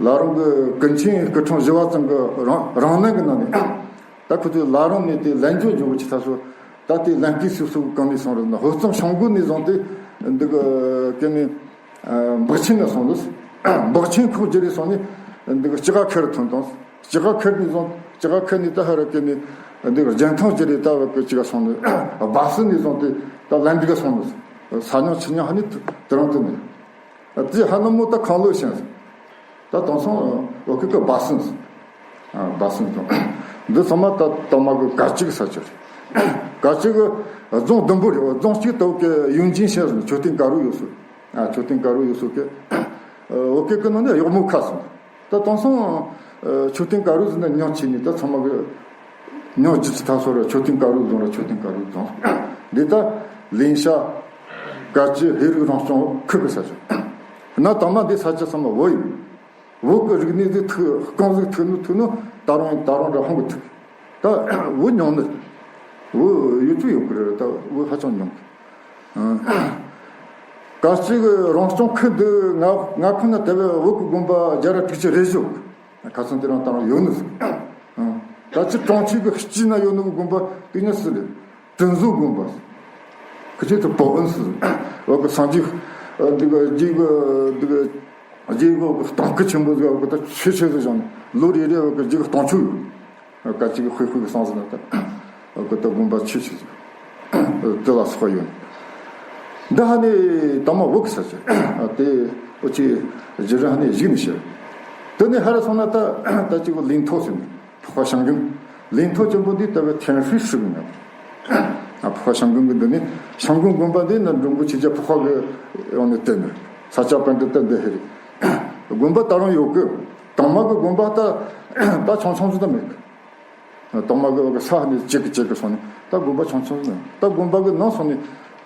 ལ་རང་གི་ཀུན་མཁྱེན་སྐུ་ཕྲེང་བཞི་བ་ཙམ་གྱི་རང་རང་གནས་ཀྱི་ནང་ནས། ད་ཁོ་ཚོས་ལ་རོང་ནས་དེ་ལན་ཇོ་འཇོག་གི་ཆི་ཐ་སོ། ད་དེ་ལན་ཀི་སུ་སུ་གང་ནས་སོང་རེད་ན། ཧོ་ཙམ་ཤང་གུ་ནས་བཟུང་སྟེ་འདི་གི་ཀེ་ནི་འབག་ཆེན་ནས་སོང་ནས། འབག་ཆེན་ཁོག་ཇེ་རེ་སོང་ནས་འདི་གི་ལྕི་ག་ཁེར་ཐོན་དང་། ལྕི་ག་ཁེར་ནས་བཟུང་། ལྕི་ག་ཁེར་ནས་ད་ཧ་ར་ཀེ་ནི་འདི་གི་རྒྱན་ཐང་ཇེ་རེ་ད་བ་གི་ལྕི་ག་སོང་ནས། སྦ་སི་ནས་བཟུང་སྟེ་ད་ལན་འདི་ག་སོང་ནས། ས་ཉང་ཆི་ཉང་ཧ་ནི་དེ་རང་དུ་ནས། དེ་ཧ་ནུ་མོ་ད་ཁང་ལོ་ཤན། ད་དེང་སང་འོ་ཁི་ཁི་སྦ་སི་ནས། སྦ་སི་ནས་དང་། འདི་ཚང་མ་ད་དང་མ་གི་ག་ཅིག་ས་ཆ་རེད། ག་ཅིག་གི་རྫོང་བདུན་པོ་རེད། རྫོང་གཅིག་ཏོག་གི་ཡུན་ཅིན་ཤེས་ཟེར་ནས་མཆོད་རྟེན་དཀར་རུ་ཡོད་སོ། མཆོད་རྟེན་དཀར་རུ་ཡོད་སོ་གི། འོ་ཁི་ཁི་ནང་ནས་གཡོག་མོ་ཁ་སོང་། ད་དེང་སང་མཆོད་རྟེན་དཀར་རུ་ཟེར་ནས་ཉོ་ཆེ་ནས་ད་ཚང་མ་གི་ཉོ་རྒྱུ་ཆི་ཐ་སོ་ར་མཆོད་རྟེན་དཀར་རུ་རྫོང་ར་མཆོད་རྟེན་དཀར་རུ་རྫོང་། འདི་ད་ལིན་ཤ་ག་ཅི་ཧེ་རིག་རང་སྐྱོང་ཁུལ་གི་ས་ཆ། ན་དང་མ་འདི་ས་ཆ་ཚང་མ་བོད་ཡིན། བོད་གི་རིག་གནས་ཟིག་ཐུག་རྐང་ཟིག་ཐུག་ནུ་ཐུག་ནུ་ད་རུང་ད་རུང་ར་ཧང་གི་ཐུག་ད་བོད་ཉུང་ནི། བོད་ཡོད་ཚུལ་ཡོད་གི་རེད། ད་བོད་ཧ་ཅང་ཉུང་གི། ག་ཅིག་རང་སྐྱོང་ཁུལ་འདི་ང་ང་ཁོ་ན་དེ་བས་བོད་གི་དགོན་པ་བརྒྱ་ར་དྲུག་ཅུ་རེ་བཞི་ཡོད་གི། ཁ་སང་དེ་རང་ད་རུང་ཡོད་ནི་ཟིག་ད་ཅི་གྲོང་ཁྱེར་གི་དཀྱིལ་ན་ཡོད་ནི་གི་དགོན་པ་དེ་ཉིད་སུ་རེད། དྲིན་གཟོ་དགོན་པ། ཁི་ཆེ་དུ་པོ་ཨུན་སི། འོ་གི་སངས་རྒྱས་འདི་གི་རྗེ་གི་འདི་གི་རྗེ་གི་གི་སྟོང་སྐུ་ཆེན་པོ་ཟིག་འོ་གི་ད་ཆེ་ཆེ་ཟིག་བཞེངས་ནས། ལོ་རེ་རེ་འོ་གི་རྗེ་གི་སྟོང་མཆོད་ཡོད། ག་ཅིག་གི་ཧུའི་ཧུའི་གི་སང་ཟིག་ན་ད་འོ་གི་ད་དགོན་པ་ཆེ་ཆེ་ཟིག་དེ་ལ་སོགས་ཡོད། འདི་ཧ་ནི་དང་མ་བོད་གི་ས་ཆ་དེ་འོ་ཅི་རྗེ་རིན་ཧ་ནི་གཞིགས་ནས་བཤད། དེ་ནས་ཧ་ར་སོང་ན་ད་ད་ཅིག་གི་ལིང་ཐོ་ཟེར་ནས། འཕགས་པ་ཞང་ཀུན། ལིང་ཐོ་ཆེན་པོ་འདི་ལྟ་བུའི་ཐན་ཧྲི་ཧྲི་གི་མེད། ཨ་འཕགས་པ་ཞང་ཀུན་གི་འདི་ནི་ཞང་ཀུན་དགོན་པ་འདི་ནི་འབྲོང་པོ་ཆོས་རྒྱལ་འཕགས་པ་གི་ཡོང་ནས་བསྟན་ནས། ས་སྐྱ་པཎྜི་ཏ་འདི་ཧེ་རེད། དགོན་པ་ད་རུང་ཡོད་གི། དང་མ་གི་དགོན་པ་ད་ད་ཆུང་ཆུང་ཟིག་ད་མེད་གི། དང་མ་གི་ས་ནི་ཅིག་གི་ཅིག་གི་སོང་ནས་ད་དགོན་པ་ཆུང་ཆུང་ཟིག་ད་དགོན་པ་གི་ནང་སོང་ནས་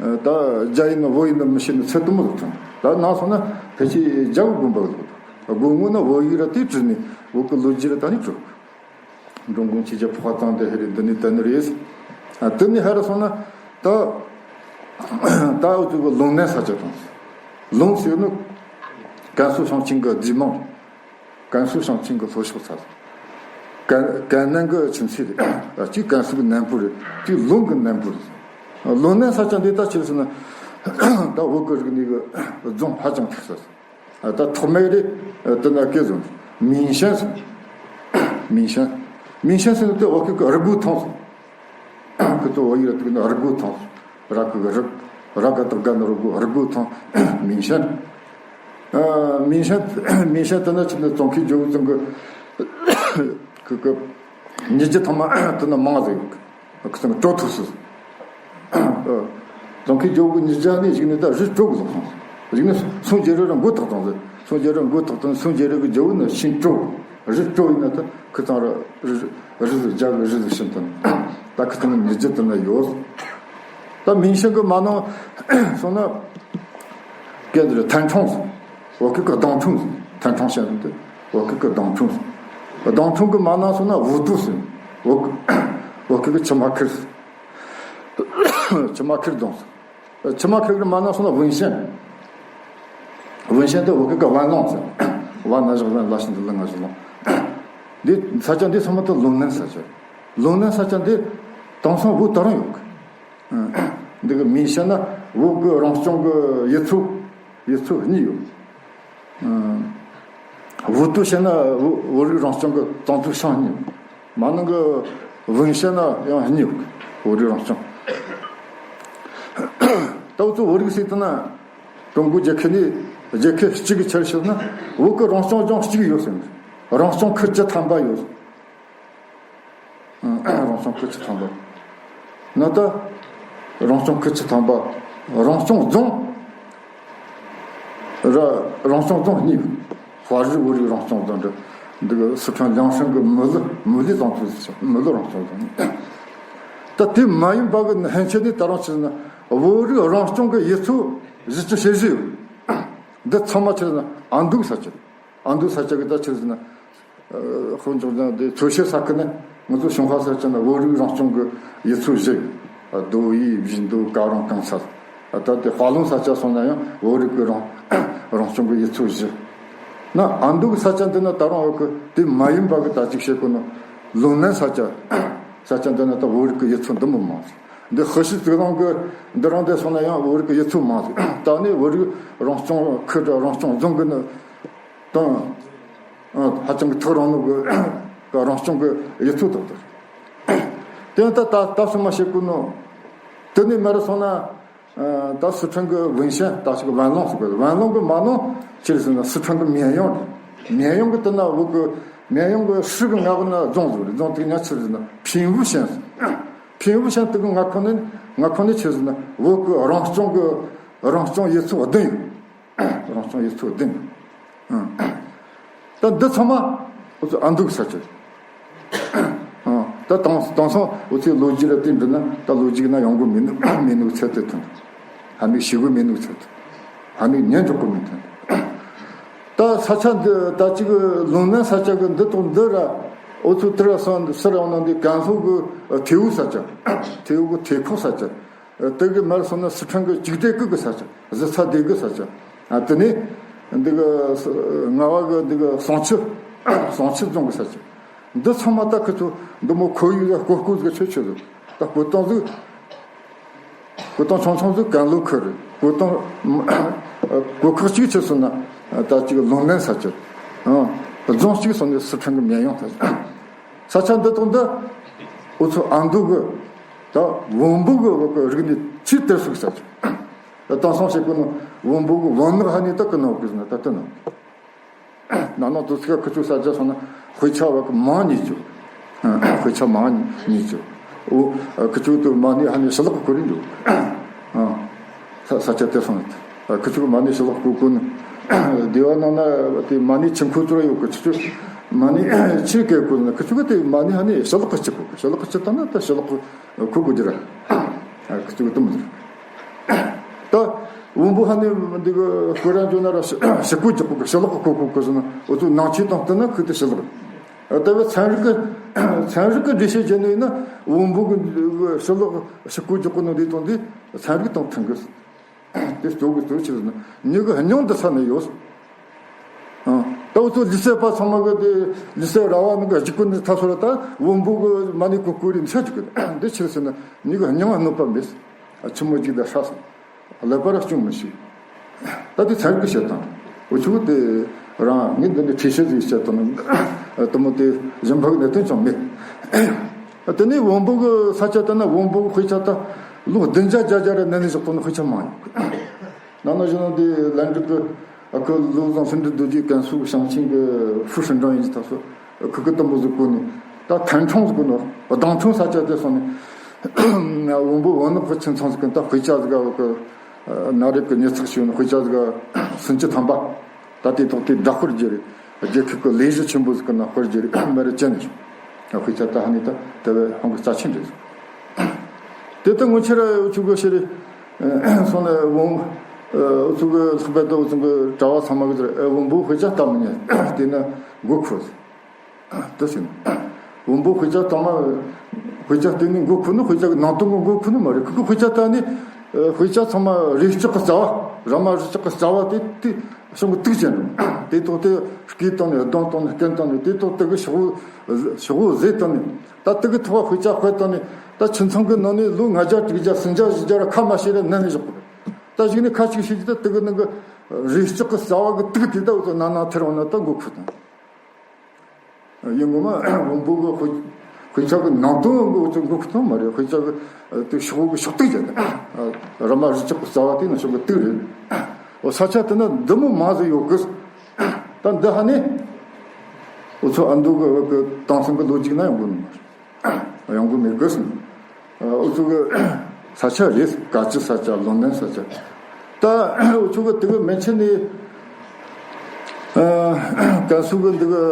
ད་རྒྱ་ཡིན་ན་བོད་ཡིན་ན་མི་ཤེས་ནི་ཚད་དུ་མི་ཟིག་ཐོན། ད་ནང་སོང་ན་ཕལ་ཆེར་རྒྱ་གི་དགོན་པ་གི་དགོན་ངོ་ན་བོད་ཡིག་ར་དེ་བྲིས་ནས་བོད་གི་ལོ་རྒྱུས་ར་ད་ནི་བྲིས། འབྲོང་གུང་ཆོས་རྒྱལ་འཕགས་པ་གཙང་སྟེ་ཧེ་རེ་འདི་ནི་དེ་ནི་རེད། ཨ་དེ་ནི་ཧེ་ར་སོང་ན་ད་ད་འུ་ཚོ་གི་ལུང་ནན་ས་ཆ་དང་། ལུང་ཟེར་ནི་ཀན་སུའུ་ཞིང་ཆེན་གི་རྫི་མང་། ཀན་སུའུ་ཞིང་ཆེན་གི་ལྷོ་ཕྱོགས་ཚ། ཀན་ཀན་ནན་གི་ཁྱིམ་མཚེས་རེད། གཅིག་ཀན་སུའུ་གི་ནན་པོ་རེད། གཅིག་ལུང་གི་ནན་པོ་རེད། ལུང་ནན་ས་ཆ་འདི་ད་ཆི་རེད་ཟེར་ན་ད་བོད་གི་རིག་གནས་གི་རྫོང་ཧ་ཅང་ཆགས་ས། ད་ཐོག་མའི་རེད། དེ་ན་སྐད་ཟེར། མིང་ཤན་ཟེར། མིང་ཤན། མིང་ཤན་ཟེར་ནི་དེ་འོ་ཁི་གི་རི་གུ་ཐང་ཟེར། ཁི་ཚོ་འོ་ཡི་ར་དུག་ན་རི་གུ་ཐང་ཟེར། ར་ཁི་གི་རི། ར་ག་དག་ག་ན་རི་གུ་རི་གུ་ཐང་། མིང་ཤན། མིང་ཤན། མིང་ཤན་དེ་ན་ཆི་ན་ཙོང་ཁི་ཇོ་བོ་ཙང་གི་ཁི་གི་ཉི་རྒྱུ་ཐང་མ་དེ་ན་མང་ཟེར་ཡོད་གི། ཁི་ཚང་གི་དྲོ་ཐུག་སོང་། ཙོང་ཁི་ཇོ་བོ་གི་ཉི་རྒྱ་ནས་གཞུག་ནས་ད་རི་དྲོ་གི་ལོག་སོང་། གཞུག་ནས་སུང་རྒྱལ་རི་ར་མགོ་ཐག་བཏང་ཟེར། སུང་རྒྱལ་རི་མགོ་ཐག་བཏང་། སུང་རྒྱལ་རི་གི་ཇོ་བོ་ནི་ཤིང་དྲོ། རི་དྲོ་ཡིན་ན་ད་ཁི་ཚང་ར་རི་རི་ཟིག་རྒྱ་གི་རི་ཟིག་ཤིན་ཐང་། ད་ཁི་ཚང་གི་ཉི་རྒྱུ་དེ་ན་ཡོད། ད་མིང་ཤན་གི་མ་ནང་སོང་ན་སྐད་འདི་ར་ཐན་ཁྲོང་སོང་། བོད་སྐད་ཀྱི་སྡང་ཁྲུང་ཟེར། ཐན་ཁྲོང་ཤན་ཟེར་ཏེ་བོད་སྐད་ཀྱི་སྡང་ཁྲུང་ཟེར། སྡང་ཁྲུང་གི་མ་ནང་སོང་ན་ཝུ་ཏུ་ཟེར། བོད་བོད་སྐད་ཀྱི་ཆུ་མ་ཁིར་ཟེར། ཆུ་མ་ཁིར་རྫོང་ཟེར། ཆུ་མ་ཁིར་གི་མ་ནང་སོང་ན་ཝུན་ཤན། ཝུན་ཤན་དེ་བོད་སྐད་ཀྱི་ཝན་ལོང་ཟེར། ཝ་ན་བཞག་ལན་ལ་ཞིང་དུ་ལ་ང་བཞག་ལོང་། འདི་ས་ཆ་འདི་ཚང་མ་ད་ལུང་ནན་ས་ཆ། ལུང་ནན་ས་ཆ་འདི་དེང་སང་བོད་ད་རུང་ཡོད་གི། འདི་གི་མིང་བཤད་ན་བོད་གི་རང་སྐྱོང་གི་ཡུལ་ཚོ་ཡུལ་ཚོ་གཉིས་ཡོད། ཝུ་ཏུ་བཤད་ན་བོད་བོད་རིགས་རང་སྐྱོང་གི་གཙང་ཚུགས་ཤང་གཉིས་ཡོད། མ་ནང་གི་ཝུན་བཤད་ན་ཡང་གཉིས་ཡོད། བོད་རིགས་རང་སྐྱོང་། ད་འུ་ཚོ་བོད་རིགས་ཟེར་དུས་ན་ཀྲུང་གོ་རྒྱལ་ཁབ་ནས་རྒྱལ་ཁབ་གཅིག་གི་ཆེད་བཤད་ན་བོད་གི་རང་སྐྱོང་ལྗོངས་གཅིག་ཡོད་ཟེར། རང་སྐྱོང་ཁུལ་བཅུ་ཐམ་པ་ཡོད། རང་སྐྱོང་ཁུལ་བཅུ་ཐམ་པ། ན་ད། རང་སྐྱོང་ཁུལ་བཅུ་ཐམ་པ། རང་སྐྱོང་རྫོང་། ར་རང་སྐྱོང་རྫོང་གཉིས། དཔའ་རིས་བོད་རིགས་རང་སྐྱོང་རྫོང་འདི། འདི་གི་སི་ཁྲོན་ལིའང་ཧྲན་གི་མི་ལི་མི་ལི་རྫོང་ཚོ་ཟེར་མི་ལི་རང་སྐྱོང་རྫོང་། ད་དེ་མ་ཡིན་པ་གི་ཧན་ཆེ་ནི་ད་རང་ཆེ་ན་བོད་རིགས་རང་སྐྱོང་གི་ཡུལ་ཚོ་བཞི་བཅུ་ཞེ་བཞི་ཡོད། འདི་ཚང་མ་ཆེ་ན་ཨ་འདུག་ས་ཆེ། ཨ་འདུག་ས་ཆ་གི་ད་ཆི་ཟེར་ན། ཨ་ཧོན་ཅོག་ཅང་དེ་ཚོ་ཤེས་ས་ཁུལ་ནི་ང་ཚོ་ཞུང་ཧྭ་ས་ཆ་ན་བོད་རིགས་རང་སྐྱོང་གི་ཡུལ་ཚོ་བཞི་ཡོད། རྡོ་དབྱིབས་བཞི་མདོ་ཀ་རོང་གངས་ཚལ། ད་དེ་དཔའ་ལུང་ས་ཆ་སོང་ན་ཡང་བོད་རིགས་ཀྱི་རང་རང་སྐྱོང་གི་ཡུལ་ཚོ་བཞི། ན་ཨ་འདུག་ས་ཆ་འདི་ན་ད་རུང་འོ་གི་དེ་མ་ཡིན་པ་གི་ད་ཅིག་བཤད་གོ་ནོ་ལུང་ནན་ས་ཆ། ས་ཆ་འདི་ན་ད་བོད་རིགས་ཀྱི་ཡུལ་ཚོ་འདི་མོ་མང་ཟིག་འདི་ཧི་ཤི་ཙི་ལང་གི་འདི་རང་དེ་སོང་ན་ཡང་བོད་རིགས་ཀྱི་ཡུལ་ཚོ་མང་ཟིག་ད་ནི་བོད་རིགས་རང་སྐྱོང་ཁུལ་རང་སྐྱོང་རྫོང་གི་ནི་དང་། ཨ། ཧ་ཅང་གི་ཐག་རིང་ནོ་གི་གི་རང་སྐྱོང་གི་ཡུལ་ཚོ་དག་དག་དེ་ཡང་ད་ད་ད་སོ་མ་བྱེད་དགོས་ནོ། དེ་ནས་མར་སོང་ན། ཨ། ད་སི་ཁྲོན་གི་ཝུན་ཤན་ད་ཅིག་ཝན་ལུང་ཟེར་གི་ཝན་ལུང་གི་མ་ནོ་ཆི་རེད་ཟེར་ན་སི་ཁྲོན་གི་མེན་ཡོང་རེད། མེན་ཡོང་གི་དེ་ན་བོད་གི་མེན་ཡོང་གི་ཧྲི་གི་ང་གི་ན་རྫོང་ཟིག་རེད། རྫོང་དེ་ཉག་ཆི་རེད་ཟེར་ན་ཕིན་ཝུ་ཤན་ཟེར། ཕིན་ཝུ་ཤན་དེ་གི་ང་ཁོ་ནི་ང་ཁོ་ནི་ཆི་རེད་ཟེར་ན་བོད་གི་རང་སྐྱོང་གི་རང་སྐྱོང་ཡུལ་ཚོ་བདུན་ཡོད། རང་སྐྱོང་ཡུལ་ཚོ་བདུན། ཨང་། ད་འདི་ཚང་མ་འུ་ཚོ་ཨ་མདོ་གི་ས་ཆ་རེད། ཨང་། ད་དེང་དེང་སང་འུ་ཚོའི་ལོ་རྒྱུས་ལ་བལྟས་འདྲི་ན་ད་ལོ་རྒྱུས་ན་ཡོང་གི་མིན་ནུག་མིན་ནུག་ཚད་དེ་ཐོན། ཧ་ནུག་ཤི་གི་མིན་ནུག་ཚད་དེ། ཧ་ནུག་ཉན་འཇོག་གི་མིན་ཐོན། ད་ས་ཆ་འདི་ད་ཅིག་ལུང་ནན་ས་ཆ་གི་འདི་དང་འདི་ར་འུ་ཚོ་དེ་ར་སང་སི་ར་འོང་ན་འདི་ཀན་ལྷོ་གི་ཐེའུ་ས་ཆ། ཐེའུ་གི་ཐེ་ཁོག་ས་ཆ། དེ་གི་མར་སོང་ན་སི་ཁྲོན་གི་ཅིག་སྡེ་གི་གི་ས་ཆ། གཟི་ཚ་སྡེ་གི་ས་ཆ། ཨ། དེ་ནས་འདི་གི་ས་རྔ་བ་གི་འདི་གི་ཟངས་ཆུ། ཟངས་ཆུ་རྫོང་གི་ས་ཆ། འདི་ཚང་མ་ད་ཁི་ཚོ་འདི་མོ་ཁོར་ཡུག་ལ་བཀོད་བཀོད་ཟིག་ཆོད་ཆོད་ཟིག་ད་བཀོད་སྟངས་ཟིག་བཀོད་སྟངས་ཆུང་ཆུང་ཟིག་ཀན་ལྷོ་ཁུལ་རེད། བཀོད་སྟངས་བཀོད་ཁག་གཅིག་ཆི་སོང་ན་ད་ཅིག་ལུང་ནན་ས་ཆ། ཨ། རྫོང་གཅིག་སོང་ནས་སི་ཁྲོན་གི་མེན་ཡོང་ས་ཆ། ས་ཆ་འདི་དང་འདི་འུ་ཚོ་ཨ་མདོ་གི་ད་བོན་པོ་གི་བོད་གི་རིག་གནས་ཆེས་དར་སུག་ས་ཆ། ད་དེང་སང་བྱེད་གོ་ནོ་བོན་པོ་གི་བོན་ནག་ཧ་ནི་ད་གི་ནོ་གི་ཟེར་ན་ད་དེ་ནོ། ན་ནོ་དུ་ཚིག་ཁི་ཚོ་ས་ཆ་སོང་ན་དཔེ་ཆ་བ་གི་མང་ཉིས་བཅུ། དཔེ་ཆ་མང་ཉིས་བཅུ། འོ་ཁི་ཚོ་དུ་མ་ནི་ཧ་ནི་ཤི་ལོག་གི་ཁོ་རིན་འདུག་ས་ས་ཆ་དེ་སོང་ན། ཁི་ཆུ་གི་མ་ཎི་ཞི་ལོག་བསྐུལ་ཀུན། སྡེ་བ་ནང་ན་དེ་མ་ཎི་ཆེན་ཁུ་ཚུར་ཡོད་གི་ཆུ་ཆུ། མ་ཎི་ཆེ་གེ་ཀུན་ན་ཁི་ཆུ་གི་དེ་མ་ཎི་ཧ་ནི་ཞི་ལོག་གི་ཆུ་གུ་ཞི་ལོག་གི་ཆུ་དང་ན་ད་ཞི་ལོག་གི་ཁུ་གུ་ཇི་ར། ཁི་ཆུ་གི་དུམ་ཟེར། ད་བོན་པོ་ཧ་ནི་འདི་གི་ཁོ་རང་ཇོ་ན་ར་ཞི་ཁུ་ཇི་གུ་གི་ཞི་ལོག་གི་ཁུ་གུ་གི་ཟེར་ན་འུ་ཚོ་ནང་ཆོས་དང་བསྟུན་ན་ཁུ་དེ་ཞི་ལོག་ད་བས་ཚན་རིག་གི་ཚན་རིག་གི་འགྲེལ་བཤད་བྱས་ནས་ཡིན་ན་བོན་པོ་གི་ཞི་ལོག་ཞི་ཁུ་ཇི་གུ་ནི་འདི་དང་འདི་ཚན་རིག་དང་མཐུན་གི། དེ་གཙོ་གི་གཙོ་ཆེ་ཟེར་ན་མྱི་གི་སྙིང་འདི་ས་ནས་ཡོད། ཨ། ད་འུ་ཚོ་ལི་སེ་པ་ཚང་མ་གི་དེ་ལི་སེ་ར་བ་ནི་གི་ལྗིད་ཀུན་ནི་ཐ་སོ་ར་ད་བོན་པོ་གི་མ་ནི་གུ་གུ་རི་མི་ས་ཅིག་གི་འདི་ཆེ་ཟེར་ན་མྱི་གི་སྙིང་གནོད་པ་མེད། ཆི་མོ་ཅིག་ད་ཧྲ་སོང་། ཀླད་པ་ར་སྐྱོན་མི་ཤེས། ད་དེ་ཚན་རིག་གི་བཤད་སྟངས། འུ་ཆུ་དེ་རང་ངས་འདི་ནས་ཁྲིད་བཤད་ཟིག་བཤད་དང་དེ་མོ་དེ་གཞན་ཕ་གི་གནད་དོན་ཅང་མེད། དེ་ནས་བོན་པོ་གི་ས་ཆ་དེ་ན་བོན་པོ་གི་དཔེ་ཆ་ད་ལོ་བདུན་བརྒྱ་བརྒྱད་བརྒྱ་ར་ནན་ནས་བཞག་ཐོག་ནས་དཔེ་ཆ་མང་ཡོད། ནང་ན་བཞིན་དེ་ལན་ཀྲིག་གི་ཨ་ཁུ་ལོ་བཟང་སུན་འདྲི་རྡོ་རྗེ་ཀན་སུའུ་ཞིང་ཆེན་གྱི་ཧྥུ་ཧྲིན་ཀྲང་ཡིན་གྱི་ཐོག་སུ་ཁུ་གི་དུམ་བུ་ཟིག་བཀོད་ནས་ད་ཐན་ཁྲོང་ཟིག་བཀོད་ནོ་གདང་ཁྲོང་ས་ཆ་དེ་སོང་ནས་བོན་པོ་བོན་ནག་གི་ཁྱིམ་ཚང་ཟིག་གི་ད་དཔེ་ཆ་ཟིག་ག་གནའ་རབས་ཀྱི་ཉི་ཚགས་ཤིག་ནི་དཔེ་ཆ་ཟིག་ག་སུམ་ཅུ་ཐམ་པ། ད་དེ་ཐོག་དེ་སྦྲག་སྐོར་བརྒྱུད་རེད། རྒྱལ་ཁབ་ཀྱི་ལས་གཞི་ཆེན་པོ་ཟིག་གི་ནང་སྐོར་བརྒྱུད་རེད་མ་རེད་ཅན་ནས་བྱུང་། དཔེ་ཆ་ད་ཧ་ནི་ད་དེ་བས་ཧང་གི་རྩ་ཆེན་རེད། དེ་ལྟ་ངོ་ཆེ་ར་ཆུ་གོ་ཤེ་རེད། སོང་ནས་བོང་། ཨུ་ཚུགས་ལྷག་པའི་ཏོག་ཚང་གི་གྲྭ་བ་ཚང་མ་གི་ཚོར་ཨེ་བོན་པོ་དཔེ་ཆ་ལྟ་མི་ཉན་དེ་ན་མགོ་འཁོར། དེ་ཟིན། བོན་པོ་དཔེ་ཆ་ལྟ་མ། དཔེ་ཆ་བལྟས་ནས་མགོ་འཁོར་ནི་དཔེ་ཆ་གི་ནང་དོན་གི་མགོ་འཁོར་ནི་མ་རེད། ཁོ་གི་དཔེ་ཆ་ལྟ་ནས་དཔེ་ཆ་ཚང་མ་རས་ལྕགས་གི་རྩ་བ་ར་མ་རས་ལྕགས་གི་རྩ་བ་དེ་དེ་བྱུང་གི་དུག་ཅན་རུང་དེ་ཐོག་དེ་སྐེ་བཏང་ནས་གདོང་བཏང་ནས་སྐེ་བཏང་ནས་དེ་ཐོག་དེ་གི་ཤོག་བུ་ཤོག་བུ་བཟོས་བཏང་ནས་ད་དེ་གི་ཐོག་དཔེ་ཆ་དཔེ་བཏང་ནས་ད་ཁྱིམ་ཚང་གི་ནང་ནས་ལོ་ལྔ་བརྒྱ་དྲུག་བརྒྱ་སུམ་བརྒྱ་བཞི་བརྒྱ་ར་ཁ་མ་ཤེས་ར་མནན་ནས་བཞག་གི་རེད། ད་གཞུག་ནས་ཁ་ཅིག་ཤེས་ཀྱི་ད་དེ་གི་ནང་གི་རས་ལྕགས་གི་རྩ་བ་གི་དུག་དེ་ད་འུ་ཚོ་ནང་ནང་ཐེར་འོང་ན་ད་མགོ་འཁོར་དང་། ཡིན་ངོ་མ་བོན་པོ་གི་དཔེ་དཔེ་ཆ་གི་ནང་དོན་གི་འུ་ཚོ་མགོ་འཁོར་དང་མ་རེད། དཔེ་ཆ་གི་དེ་ཤོག་བུ་གི་ཤོག་དུག་ཅན་ར་མ་རས་ལྕགས་གི་རྩ་བ་དེ་ནང་ཤོག་གི་དུག་རེད། འོ་ས་ཆ་དེ་ན་འདི་མོ་མང་ཟིག་ཡོད་གི། ད་འདི་ཧ་ནི་འུ་ཚོ་ཨ་མདོ་གི་བོད་གི་དེང་སང་གི་ལོ་རྒྱུས་ན་ཡོང་གི་མ་རེད། ཡོང་གི་མེད་གི་སོང་། འུ་ཚོ་གི་ས་ཆ་རེད། དཀའ་སྤྱད་ས་ཆ་ལུང་ནན་ས་ཆ། ད་འུ་ཚོ་གི་དེ་གི་མན་ཆད་ནས་ཀན་སུའུ་གི་འདི་གི་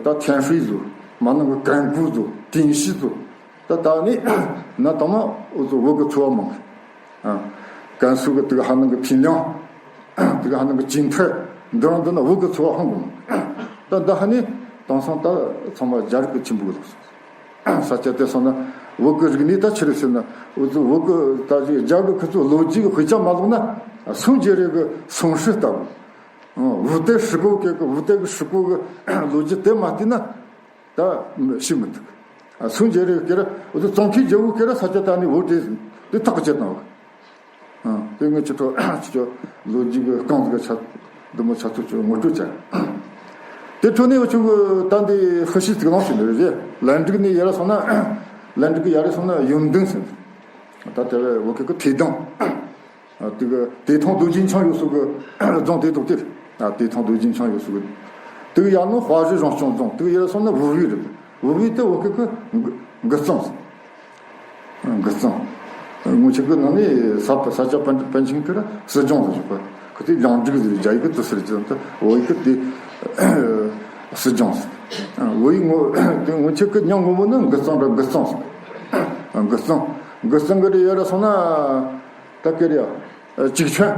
ད་ཐན་ཧྲུའེ་ཟོ་མ་ནང་གི་ཀན་ཀུའུ་ཟོ་ཏིན་ཤི་ཟོ། ད་ད་ནི་ན་དང་མ་འུ་ཚོ་བོད་གི་ཚོ་བ་མང་གི། ཨ། ཀན་སུའུ་གི་དེ་གི་ཧ་ནང་གི་ཕིན་ལིང་། དེ་གི་ཧ་ནང་གི་ཅིན་ཐའེ། འདི་རང་འདི་ན་བོད་གི་ཚོ་བ་ཧང་གོ་མོ། ད་འདི་ཧ་ནི་དེང་སང་ད་ཚང་མ་རྒྱ་རིགས་གི་ཆེན་པོ་ལོག་སོང་། ས་ཆ་དེ་སོང་ན་བོད་གི་རིག་གནས་ད་ཆི་རེད་ཟེར་ན་འུ་ཚོ་བོད་གི་ད་ཅིག་རྒྱ་གི་ཁུ་ཚོ་ལོ་རྒྱུས་གི་དཔེ་ཆ་མ་ལོག་ན་སུང་ཅེ་རེ་གི་སུང་ཧྲི་ལྟ་བུ། ཨ། ཝུ་ཏེ་ཧྲི་གོ་གེ་གི་ཝུ་ཏེ་གི་ཧྲི་གོ་གི་ལོ་རྒྱུས་དེ་མ་བལྟས་ན། ད་ཤི་མི་ཐུབ། སུ་མཇལ་རེ་ཀེ་ར་འུ་ཚོ་ཙོང་ཁའི་རྒྱལ་པོ་ཀེ་ར་ས་ཆ་ད་ནི་བོ་དེ་དེ་ཐག་གཅོད་དང་། དེ་ངས་ཁྱེད་ཚོ་ཁྱེད་ཚོ་ལོ་རྒྱུས་ཀྱི་རྐང་ཟིག་ཆ་འདི་མོ་ཆ་ཚོ་ཚོ་ངོ་སྤྲོད་བྱ། དེ་འཕྲོ་ནས་འུ་ཚོ་གི་ད་འདི་ཧྥུ་ཤི་ཙིག་ལང་ཞིག་འདི་རེད། ལན་ཀྲིག་ནས་ཡར་སོང་ན། ལན་ཀྲིག་གི་ཡར་སོང་ན་ཡོན་ཏན་ཟེར། ད་དེ་བས་བོད་སྐད་ཀྱི་ཐེ་དང་། དེ་གི་དེ་ཐང་རྡོ་རྗེ་འཆང་ཡོད་སུ་གི་རྫོང་དེ་དོག་དེར། དེ་ཐང་རྡོ་རྗེ་འཆང་ཡོད་སུ་གི། དེ་གི་ཡར་ནང་དཔའ་རིས་རང་སྐྱོང་རྫོང་། དེ་གི་ཡར་སོང་ན་བུ་བི་རེད། བུ་བི་དེ་བོད་སྐད་ཀྱི་འགི་གཙང་། འགི་གཙང་། སྔོན་ཆད་ཀྱི་ནང་ནས་ས་ས་ཆ་པཎ་པཎ་ཆེན་ཁྱོད་ར་སྲིད་སྦྱོང་ཟེར་བ། ཁོ་དེ་ལང་ཀྲིག་ཟེར། རྒྱ་ཡིག་གི་དུ་སེར་ཅན་དུ་བོད་ཡིག་གི་དེ་སྲིད་སྦྱོང་ཟེར། བོད་ཡིག་ངོ་དེ་སྔོན་ཆད་ཀྱི་མྱང་ངོ་བོ་ནི་འགི་གཙང་ར་འགི་གཙང་ཟེར། འགི་གཙང་། འགི་གཙང་གི་རེ་ཡར་སོང་ན། ད་ཀེ་རེ་ཡ། ཅིག་ཆོན།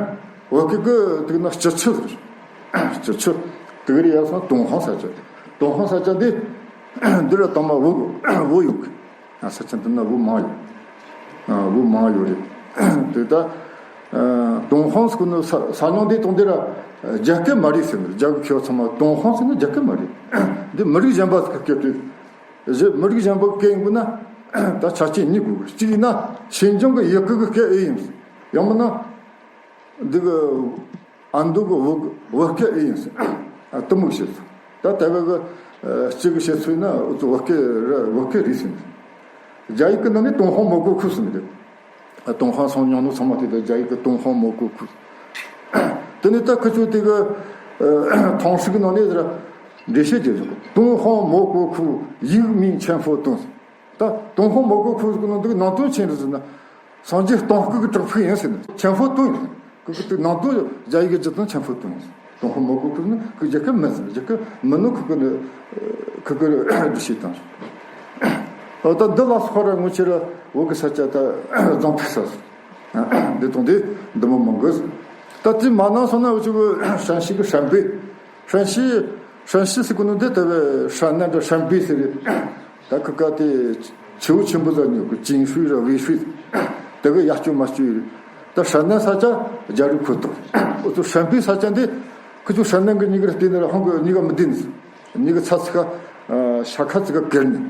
བོད་སྐད་ཀྱི་དེ་ན་སྤྱི་ཆུ་ཟེར། སྤྱི་ཆུ། དེ་གི་རེ་ཡར་སོང་ཏུན་ཧོང་ས་ཆ། ཏུན་ཧོང་ས་ཆ་འདི། འདི་ར་དང་མ་བོད་བོད་ཡོད་གི། ས་ཆ་འདི་ན་བོད་མང་ཡོད། བོད་མང་ཡོད་རེད། དེ་ད། ཏུན་ཧོང་སྐུ་ནི་ས་ས་ཉོང་འདི་དང་འདི་ར་རྒྱ་སྐད་མ་རེད་ཟེར་ནས། རྒྱ་གི་མཁས་པ་ཚང་མ་ཏུན་ཧོང་ཟེར་ན་རྒྱ་སྐད་མ་རེད། འདི་མི་རིགས་གཞན་པ་ཟིག་གི་སྐད་དུ། གཞི་མི་རིགས་གཞན་པ་སྐད་ཡིན་དགོས་ན། ད་ཆ་རྐྱེན་གཉིས་དགོས་གི། གཅིག་ཡིན་ན་ཤིན་ཅང་གི་ཡུལ་སྐད་གི་སྐད་ཨེ་ཡིན། ཡང་མིན་ན། འདི་གི་ཨ་མདོ་གི་བོད་བོད་སྐད་ཨེ་ཡིན། ཨ་དུ་མུག་བཤད་ཚུལ། ད་ལྟ་བ་གི་ཨ་གཅིག་གི་བཤད་ཚུལ་ཡིན་ན་འུ་ཚོ་བོད་སྐད་ར་བོད་སྐད་རེད་ཟེར། རྒྱ་ཡིག་གི་ནང་ནས་ཏུན་ཧོང་མོ་གོ་ཁུ་ཟེར་ནི་རེད། ཨ་ཏུན་ཧོང་སོང་མྱོང་ནོ་ཚང་མ་དེ་དང་རྒྱ་ཡིག་གི་ཏུན་ཧོང་མོ་གོ་ཁུ། དེ་ནས་ད་ཁི་ཆོ་དེ་གི་ཨ་ཐང་སི་གི་ནང་ནས་ར་འགྲེལ་བཤད་བརྒྱབ་བཞག་ཏུན་ཧོང་མོ་གོ་ཁུ་ཡིག་མིང་ཆེན་ཧྥོ་ཏུན། ད་ཏུན་ཧོང་མོ་གོ་ཁུ་གི་ནང་དུ་ནང་དོན་ཆེན་རེད་ཟེར་ན། སངས་རྒྱས་སྟོང་སྐུ་གི་བྲག་ཕུག་ཡིན་ཟེར་ནས་ཆེན་ཧྥོ་ཏུན་ཡིན། ཁུ་གི་དུ་ནང་དོན་རྒྱ་ཡིག་གི་སྤྱི་དོན་ཆེན་ཧྥོ་ཏུན་ཡིན། ཏུན་ཧོང་མོ་གོ་ཁུ་ནི་ཁུ་རྒྱལ་ཁབ་མིན་ཟེར། རྒྱལ་ཁབ་མིན་ནོ་ཁུ་གི་ནི་ཁུ་གི་འདྲི་ཤེས་དང་། ད་འདི་ལ་སོགས་ར་ངོ་ཆེ་ར་བོད་གི་ས་ཆ་ད་རྫོང་ཐིག་ས་ཟེར། འདི་དང་འདི་འདི་མོ་མང་གི་ཟེར། ད་དེ་མ་ནང་སོང་ན་འུ་ཆུ་གི་ཧྲན་ཤི་གི་ཧྲན་པེ། ཧྲན་ཤི། ཧྲན་ཤི་ཟེར་གོ་ནོ་འདི་ལྟ་བུའི་ཧྲན་ནན་འདྲ་ཧྲན་པེ་ཟེར་རེད། ད་ཁི་ཀ་དེ་ཆེ་བོ་ཆེན་པོ་ཟ་ཉོ་གི་ཅིང་ཧྲུའི་ར་ཝེ་ཧྲུའི། དེ་གི་ཡ་སྐྱོ་མ་སྐྱོ་ཡོད་རེད། ད་ཧྲན་ནན་ས་ཆ་རྒྱ་རིགས་ཁོ་ཐག་འུ་ཚོ་ཧྲན་པེ་ས་ཆ་འདི་ཁི་ཆོ་ཧྲན་ནན་གི་གཉིས་ཀར་བལྟས་ན་ར་ཧང་གི་གཉིས་ཀ་མི་བདེ་ནི། གཉིས་ཀ་ཚ་ཚི་ཁ་ཤ་ཁ་ཚི་ཁ་གེར་ནི།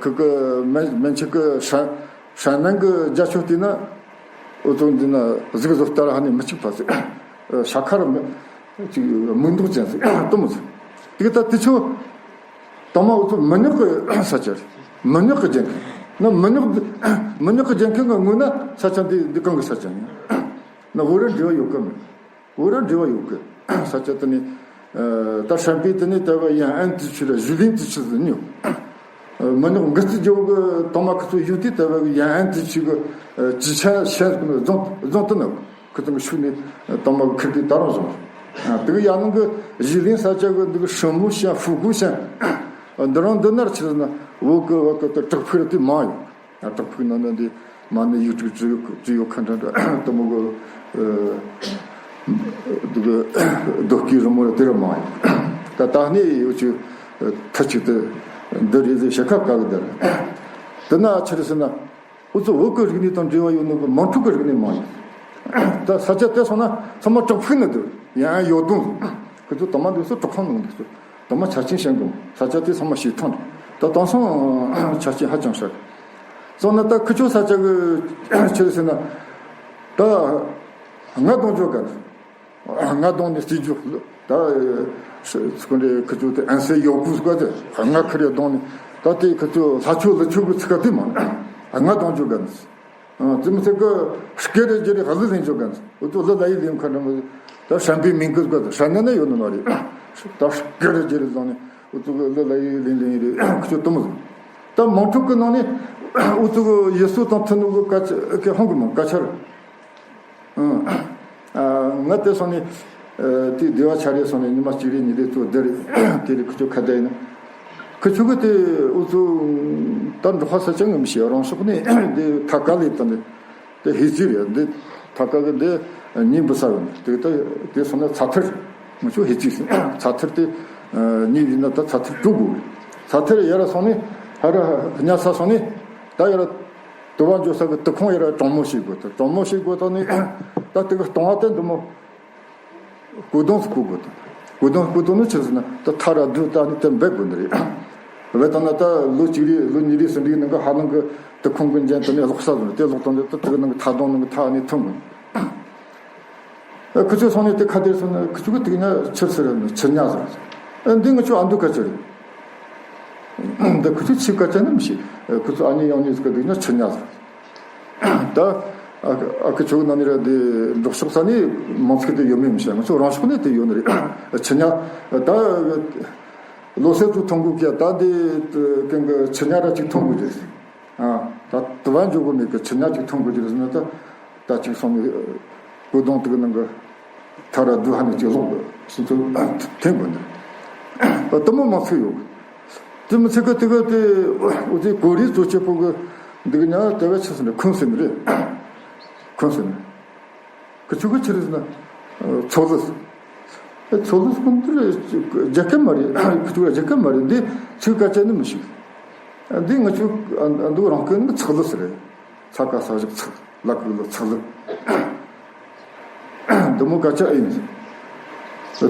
ཁི་ཀི་མན་མན་ཆི་ཀི་ཧྲན་ཧྲན་ནན་གི་རྒྱ་ཆོ་བལྟས་ན། འུ་ཚོ་འདི་ན་གཟུགས་བཟོ་ལྟར་ཧ་ནི་མི་གཅིག་པ་ཟིག་ཤ་ཁར་མི་ཅིག་མིག་མདོག་ཅན་ཟིག་གཏུམ་ཟིག་དེ་ད་དེ་ཆོ་དང་མ་འུ་ཚོ་མི་ཉག་གི་ས་ཆ་རེད། མི་ཉག་གི་རྒྱལ་ཁབ་ན་མི་ཉག་མི་ཉག་གི་རྒྱལ་ཁབ་ང་ངོས་ན་ས་ཆ་འདི་འདི་གང་གི་ས་ཆ་ཡིན་ན་བོད་ར་འབྲེལ་བ་ཡོད་གི་མེད། བོད་ར་འབྲེལ་བ་ཡོད་གི་ས་ཆ་དེ་ནི། ད་ཧྲན་པེ་དེ་ནི་ལྟ་བ་ཡང་ཨན་ཏི་ཆུ་ལ་ཞུ་ལིན་ཏི་ཆུ་ཟིན་ཉོ། མི་ཉག་འགི་རྩི་ཇོ་གི་དང་མ་ཁི་ཚོ་ཡུ་ཏི་ལྟ་བ་གི་ཡང་ཨན་ཏི་ཆུ་གི་ཅི་ཆ་ཤན་རྫོང་རྫོང་དུ་ནི་ཁི་ཚོ་གི་ཤུགས་ནི་དང་མ་གི་ཁིར་གི་ད་རང་བཟུང་། དེ་གི་ཡང་ནང་གི་ཞུ་ལིན་ས་ཆ་གི་འདི་གི་ཧྲི་མུ་ཤན་ཧྥུ་གུ་ཤན། འདི་རང་འདི་ནར་ཆི་ཟིན་ན་བོད་གི་བོད་གི་དུ་དྲག་ཕུག་ར་དུ་མང་ཡོད། ཡང་བྲག་ཕུག་ནང་ན་འདི་མ་ཎི་ཡིག་དྲུག་ཅི་ཡོད་ཅི་ཡོད་མཁན་འདྲ་འདྲ་དུ་མོ་གི་འདི་གི་རྡོ་སྐས་རི་མོ་ར་དེ་ར་མང་ཡོད། ད་ད་ནི་ཡོད་ཅིག་མཐའ་གཅིག་ཏུ་འདི་རེད་ཟེར་བཤད་ཁ་དཀའ་གི། འདི་ར་དེ་ན་ཆི་རེད་ཟེར་ན་འུ་ཚོ་བོད་ཀྱི་རིག་གནས་དང་འབྲེལ་བ་ཡོད་ནོ་གི་མང་ཕྲུག་གི་རིག་གནས་མང་ཡོད། ད་ས་ཆ་དེ་སོང་ན་ཚང་མ་བྲག་ཕུག་ནི་འདུག་ཡང་ཡོད་དོན་ཁོ་ཚོ་དུ་མ་འདུག་སོ་བྲག་ཁང་ནང་འདུག་སོ། དུ་མ་ཆ་རྐྱེན་ཞན་གོ། ས་ཆ་དེ་ཚང་མ་ཞིག་ཐང་རེད། ད་དེང་སང་ཆ་རྐྱེན་ཧ་ཅང་ཧྲ་རེད། སོང་ན་ད་ཁི་ཆོ་ས་ཆ་གི་ཆི་རེད་ཟེར་ན། ད་ང་གདོང་འཇོག་ག་ནས་ང་གདོང་ནས་རྩིས་འཇོག་ད་སྐུ་འདྲེ་ཁི་ཆོ་དེ་ཨན་སེ་ཡོག་པུ་སྐོར་དེ་ང་ཁི་རེ་གདོང་ནས་ད་དེ་ཁི་ཆོ་ལྷ་ཆོས་ལི་ཆོས་གི་ཚིག་ག་དེ་མ་ང་གདོང་འཇོག་ག་ནས། ཨ་དེ་མི་ཚད་ཀི་སྐད་རེ་རྒྱུ་རེ་ཧ་ལི་ལེན་ཆོག་ག་འུ་ཚོ་ལི་ལ་ཡི་ལེན་ཁ་འདྲ་མོ། ད་ཧྲན་པེ་མིང་གི་སྐད་ཧྲན་ན་ན་ཡོད་ནི་མ་རེད། ད་སྐད་རེ་རྒྱུ་རེ་བཟང་ནི་འུ་ཚོ་གི་ལི་ལ་ཡི་ལེན་ལེན་རེ་ཁྱོད་དུ་མི་བཟང་། ད་མང་ཕྲུག་གི་ནང་ནས་འུ་ཚོ་གི་ཡུལ་སྲོལ་དང་མཐུན་ནོ་གི་སྐད་ཆ་གི་ཧང་གི་མང་སྐད་ཆ་རེད། ཨང་། ཨ་ང་དེ་སོང་ནས་ཨ་དེ་སྡེ་བ་ཆ་རེ་སོང་ནས་ཉི་མ་གཅིག་རེ་གཉིས་རེ་ཚོ་བསྡད་རེད། དེ་རེད་ཁུ་ཆུ་ཁ་བརྡ་ཡིན་ན། ཁུ་ཆུ་གི་དེ་འུ་ཚོ་ད་འབྲོག་པ་ས་ཆ་ངམ་ཤེས་རང་ཕྱོགས་ནས་དེ་ཐ་ཀ་ལས་དང་དེ་ཧི་ཙི་རེད། འདི་ཐ་ཀ་གི་འདི་ཉིན་བུ་ས་ཡོད་དེ་ད་དེ་སོང་ན་ཚ་ཐར་ངུ་ཆུ་ཧི་ཙི་ཚ་ཐར་དེ་ཉིན་ཡིན་ན་ད་ཚ་ཐར་དྲུག་དགོས། ཚ་ཐར་ཡར་སོང་ནས་ཧ་ར་ཉ་ས་སོང་ནས་ད་ཡར། དུ་བ་འཇོག་ས་གི་དུ་ཁུང་ཡར་གྲང་མོ་ཞིག་དགོས་ཏེ། གྲང་མོ་ཞིག་དགོས་ཏེ་ནི་ད་དེ་གི་གཏོང་བ་དེ་འདི་མོ་ཀུ་དོང་སུ་བཀུག་དགོས་ཏེ། ཀུ་དོང་བཀུག་དོ་ནི་ཆི་ཟེར་ན་ད་ཐ་ར་དུ་ད་ནི་དེ་འབེབས་དགོས་འདི་རེད། བས་དང་ན་ད་ལོ་གཅིག་རེ་ལོ་གཉིས་རེ་གསུམ་རེའི་ནང་གི་ཧ་ལམ་གི་དུ་ཁོང་གི་འཇན་དུ་ནས་ལོག་ས་བཟུང་དེ་ལོག་དང་དེ་དུ་དུ་ནང་གི་ཐ་དོང་ནང་གི་ཐ་ནས་ཐོན་དགོས། ཁུ་ཚོ་སོང་ནས་དེ་ཁ་དེར་སོང་ན་ཁུ་ཚོ་གི་དུ་ན་ཆུར་སེར་ཆུ་ཉ་ཟེར། འདི་ང་ཚོ་ཨ་འདུ་ཁ་ཆེ་རེད། འདི་ཁུ་ཚོ་ཆིབ་ཁ་ཆེ་ནི་མི་ཤེས། ཁུ་ཚོ་ཨ་ནི་ཡང་ནི་ཟིག་གི་དུ་ན་ཆུ་ཉ་ཟེར། ད་ཨ་ཁུ་ཆོ་གི་ནང་ནས་ར་དེ་འབྲོག་ཕྱོགས་ས་ནས་མང་ཚིག་དེ་ཡོད་མེད་མི་ཤེས། ང་ཚོ་རང་ཕྱོགས་ནས་དེ་ཡོད་ནི་རེད། ཆུ་ཉ་ད་ལོ་སེ་ཚོ་ཐོང་གོ་ཀྱ་ད་དེ་གན་གི་ཆུ་ཉ་ར་ཅིག་ཐོང་གོ་རེད། ཨ་ད་དུ་བ་འཇོག་གོ་མེད་གི་ཆུ་ཉ་ཅིག་ཐོང་གོ་རེད་ཟེར་ན་ད་ད་ཅིག་སོང་ནས་གོ་དོང་དེ་གི་ནང་གི་ཐ་ར་དུ་ཧ་ནས་ཅིག་ལོག་གི་སུ་ཚོ་ཐེང་གོ་ནི་རེད། དུ་མོ་མང་ཚིག་ཡོད་གི། དེ་མི་ཚེ་གི་དེ་གི་དེ་འུ་ཚོའི་གོ་རིས་གཙོ་ཆེ་པོ་གི་འདི་གི་ཉ་དེ་བས་ཆི་ཟེར་ན་ཁུན་ཟེར་ནི་རེད། ཁུན་ཟེར་ནི། ཁུ་ཚོ་གི་ཆི་རེད་ཟེར་ན་ཚོ་ལི། ཚོ་ལི་ཁུན་དེ་རྒྱ་སྐད་མ་རེད། ཁུ་ཚོ་རྒྱ་སྐད་མ་རེད། འདི་ཚིག་སྐད་ཆ་ནི་མི་ཤེས། འདི་ང་ཚོ་འདི་རང་སྐད་ནི་ཚག་ལི་ཟེར་རེད། ཚ་ཀ་ས་བཞག་ཚག་ལ་ཀུ་ལ་ཚག་ལི། འདི་མོ་སྐད་ཆ་ཨེ་ཡིན།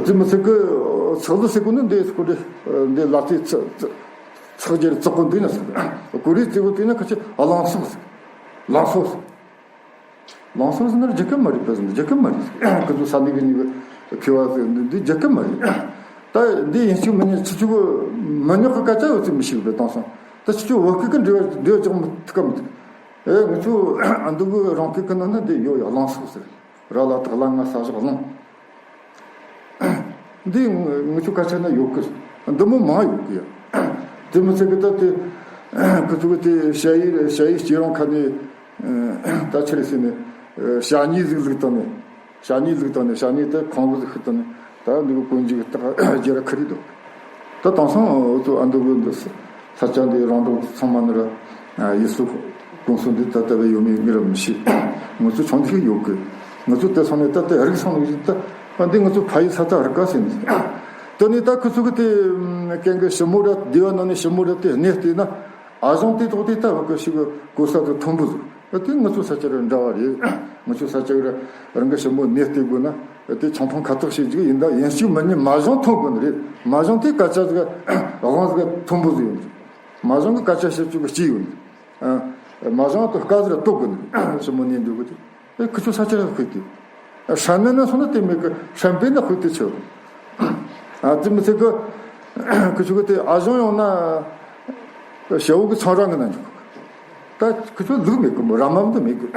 དེ་མི་ཚིག་གི་ཚག་ལི་ཟེར་གོ་ནི་འདི་ཟེར་གོ་འདི་འདི་ལ་ཚིག་ཚག་ཚག་རྒྱལ་ཚག་གོ་འདི་ན་ཟེར། ཀུ་རེ་ཚིག་གོ་དེ་ན་ཁ་ཆེ་ཨ་ལང་སོག་ཟེར། ལང་སོག་ཟེར། ལང་སོག་ཟེར་ན་རྒྱ་སྐད་མ་རེད་པས་ཟེར། རྒྱ་སྐད་མ་རེད། ཁོ་ཚོ་ས་གནས་ཀྱི་ནི་མཁས་པ་ཟེར་འདི་འདི་རྒྱ་སྐད་མ་རེད། ད་འདི་ཡིན་གཅིག་མིན་གཉིས་ཆུ་ཆུ་མི་ཉག་གི་སྐད་ཆ་ཡོད་ཚུལ་མི་ཤེས་པའི་དེང་སང་ད་ཆུ་ཆུ་བོད་སྐད་ཀྱི་འབྲེལ་བ་འབྲེལ་བ་རྒྱག་མི་ཐུབ་ཀ་མི་ཐུབ། ཨེ་ང་ཚོ་ཨ་འདུག་གི་རང་སྐད་ཀྱི་ནང་ན་འདི་ཡོད་ཡ། ལང་སོག་ཟེར། ར་ལ་དག་ལ་ང་ས་བཞག་ལང་། འདི་ང་ཚོ་སྐད་ཆ་ན་ཡོད་གི། འདི་མོ་མང་ཡོད་གི་ཡ། དེ་མི་ཚད་གི་ད་དེ་ཁོ་ཚོ་གི་དེ་ཞ་ཡི་ཞ་ཡི་སྐྱེ་རང་ཁ་ནས་ད་ཆི་རེད་ཟེར་ནས་ཞ་ཉི་ཟིག་ལུག་བཏང་ནས། ཞ་ཉི་ལུག་བཏང་ནས་ཞ་ཉི་དེ་ཁང་བུ་ཟིག་ཤི་བཏང་ནས་ད་འདི་གི་ཀུན་གྱི་སྟག་རྒྱ་ར་ཁ་རི་འདུག་ད་དེང་སང་འུ་ཚོ་ཨ་འདུ་གི་འདི་ས་ས་ཆ་འདི་རང་འདྲ་ཚང་མ་ནི་ར་ཡུལ་སྲོལ་ཀུན་སྲོལ་འདི་ད་ལྟ་བས་ཡོད་མེད་ངས་ར་མི་ཤེས། ང་ཚོ་ཆུང་དུས་ཡོད་གི། ང་ཚོ་དེ་སོང་ནས་ད་ལྟ་རིག་སོང་ནས་ད་ཨ་འདི་ང་ཚོ་ཕ་ཡུལ་ས་ཐག་རི་ཀ་ཟེར་ནས། དེ་ནས་ད་ཁོ་ཚོ་གི་དེ་གན་གི་ཞི་མོ་ར་སྡེ་བ་ནང་ནས་ཞི་མོ་ར་དེ་གནས་བལྟས་ན། ཨ་ཞང་དེ་ཐོག་དེ་ལྟ་བུ་གི་ཞིག་གོ་ས་དེ་མཐོན་པོ་ཟིག་དེ་ང་ཚོ་ས་ཆ་ར་འདྲ་བ་རེད། ང་ཚོ་ས་ཆ་ར་རང་གི་ཞི་མོ་གནས་བལྟས་དགོས་ན་དེ་ཆང་འཐུང་ཁ་ཐག་བྱེད་རྒྱུ་ཡིན། ད་ཡིན་གཅིག་མིན་གཉིས་མ་ཞང་ཐོན་དགོས་ནི་རེད། མ་ཞང་དེ་སྐད་ཆ་ཟིག་དབང་ཟིག་མཐོན་པོ་ཟིག་ཡོད་ནི་རེད། མ་ཞང་གི་སྐད་ཆ་བཤད་རྒྱུ་གི་སྐྱིད་ཡོད་ནི་རེད། མ་ཞང་དེ་སྐད་ཟིག་ར་གཏོད་དགོས་ནི་རེད། ཞི་མོ་གནས་འདུག་གི་དེ། ཨེ་ཁི་ཆོ་ས་ཆ་ལ་ཁུལ་ཏེ། ཧྲན་མེད་ན་སོང་ན་དེ་མེད་གི། ཧྲན་པེ་ན་ཁུལ་ཏེ་ཆོ། ཨ་དེ་མི་ཚེ་གི་ཁི་ཆོ་གི་དེ་ཨ་ཞང་ཡོང་ན་ཞེ་བོ་གི་ཚང་ར་ངི་ན་འཇུག་ད་ཁི་ཆོ་ལུག་མེད་གི་མོ་ར་མམ་དུ་མེད་གི།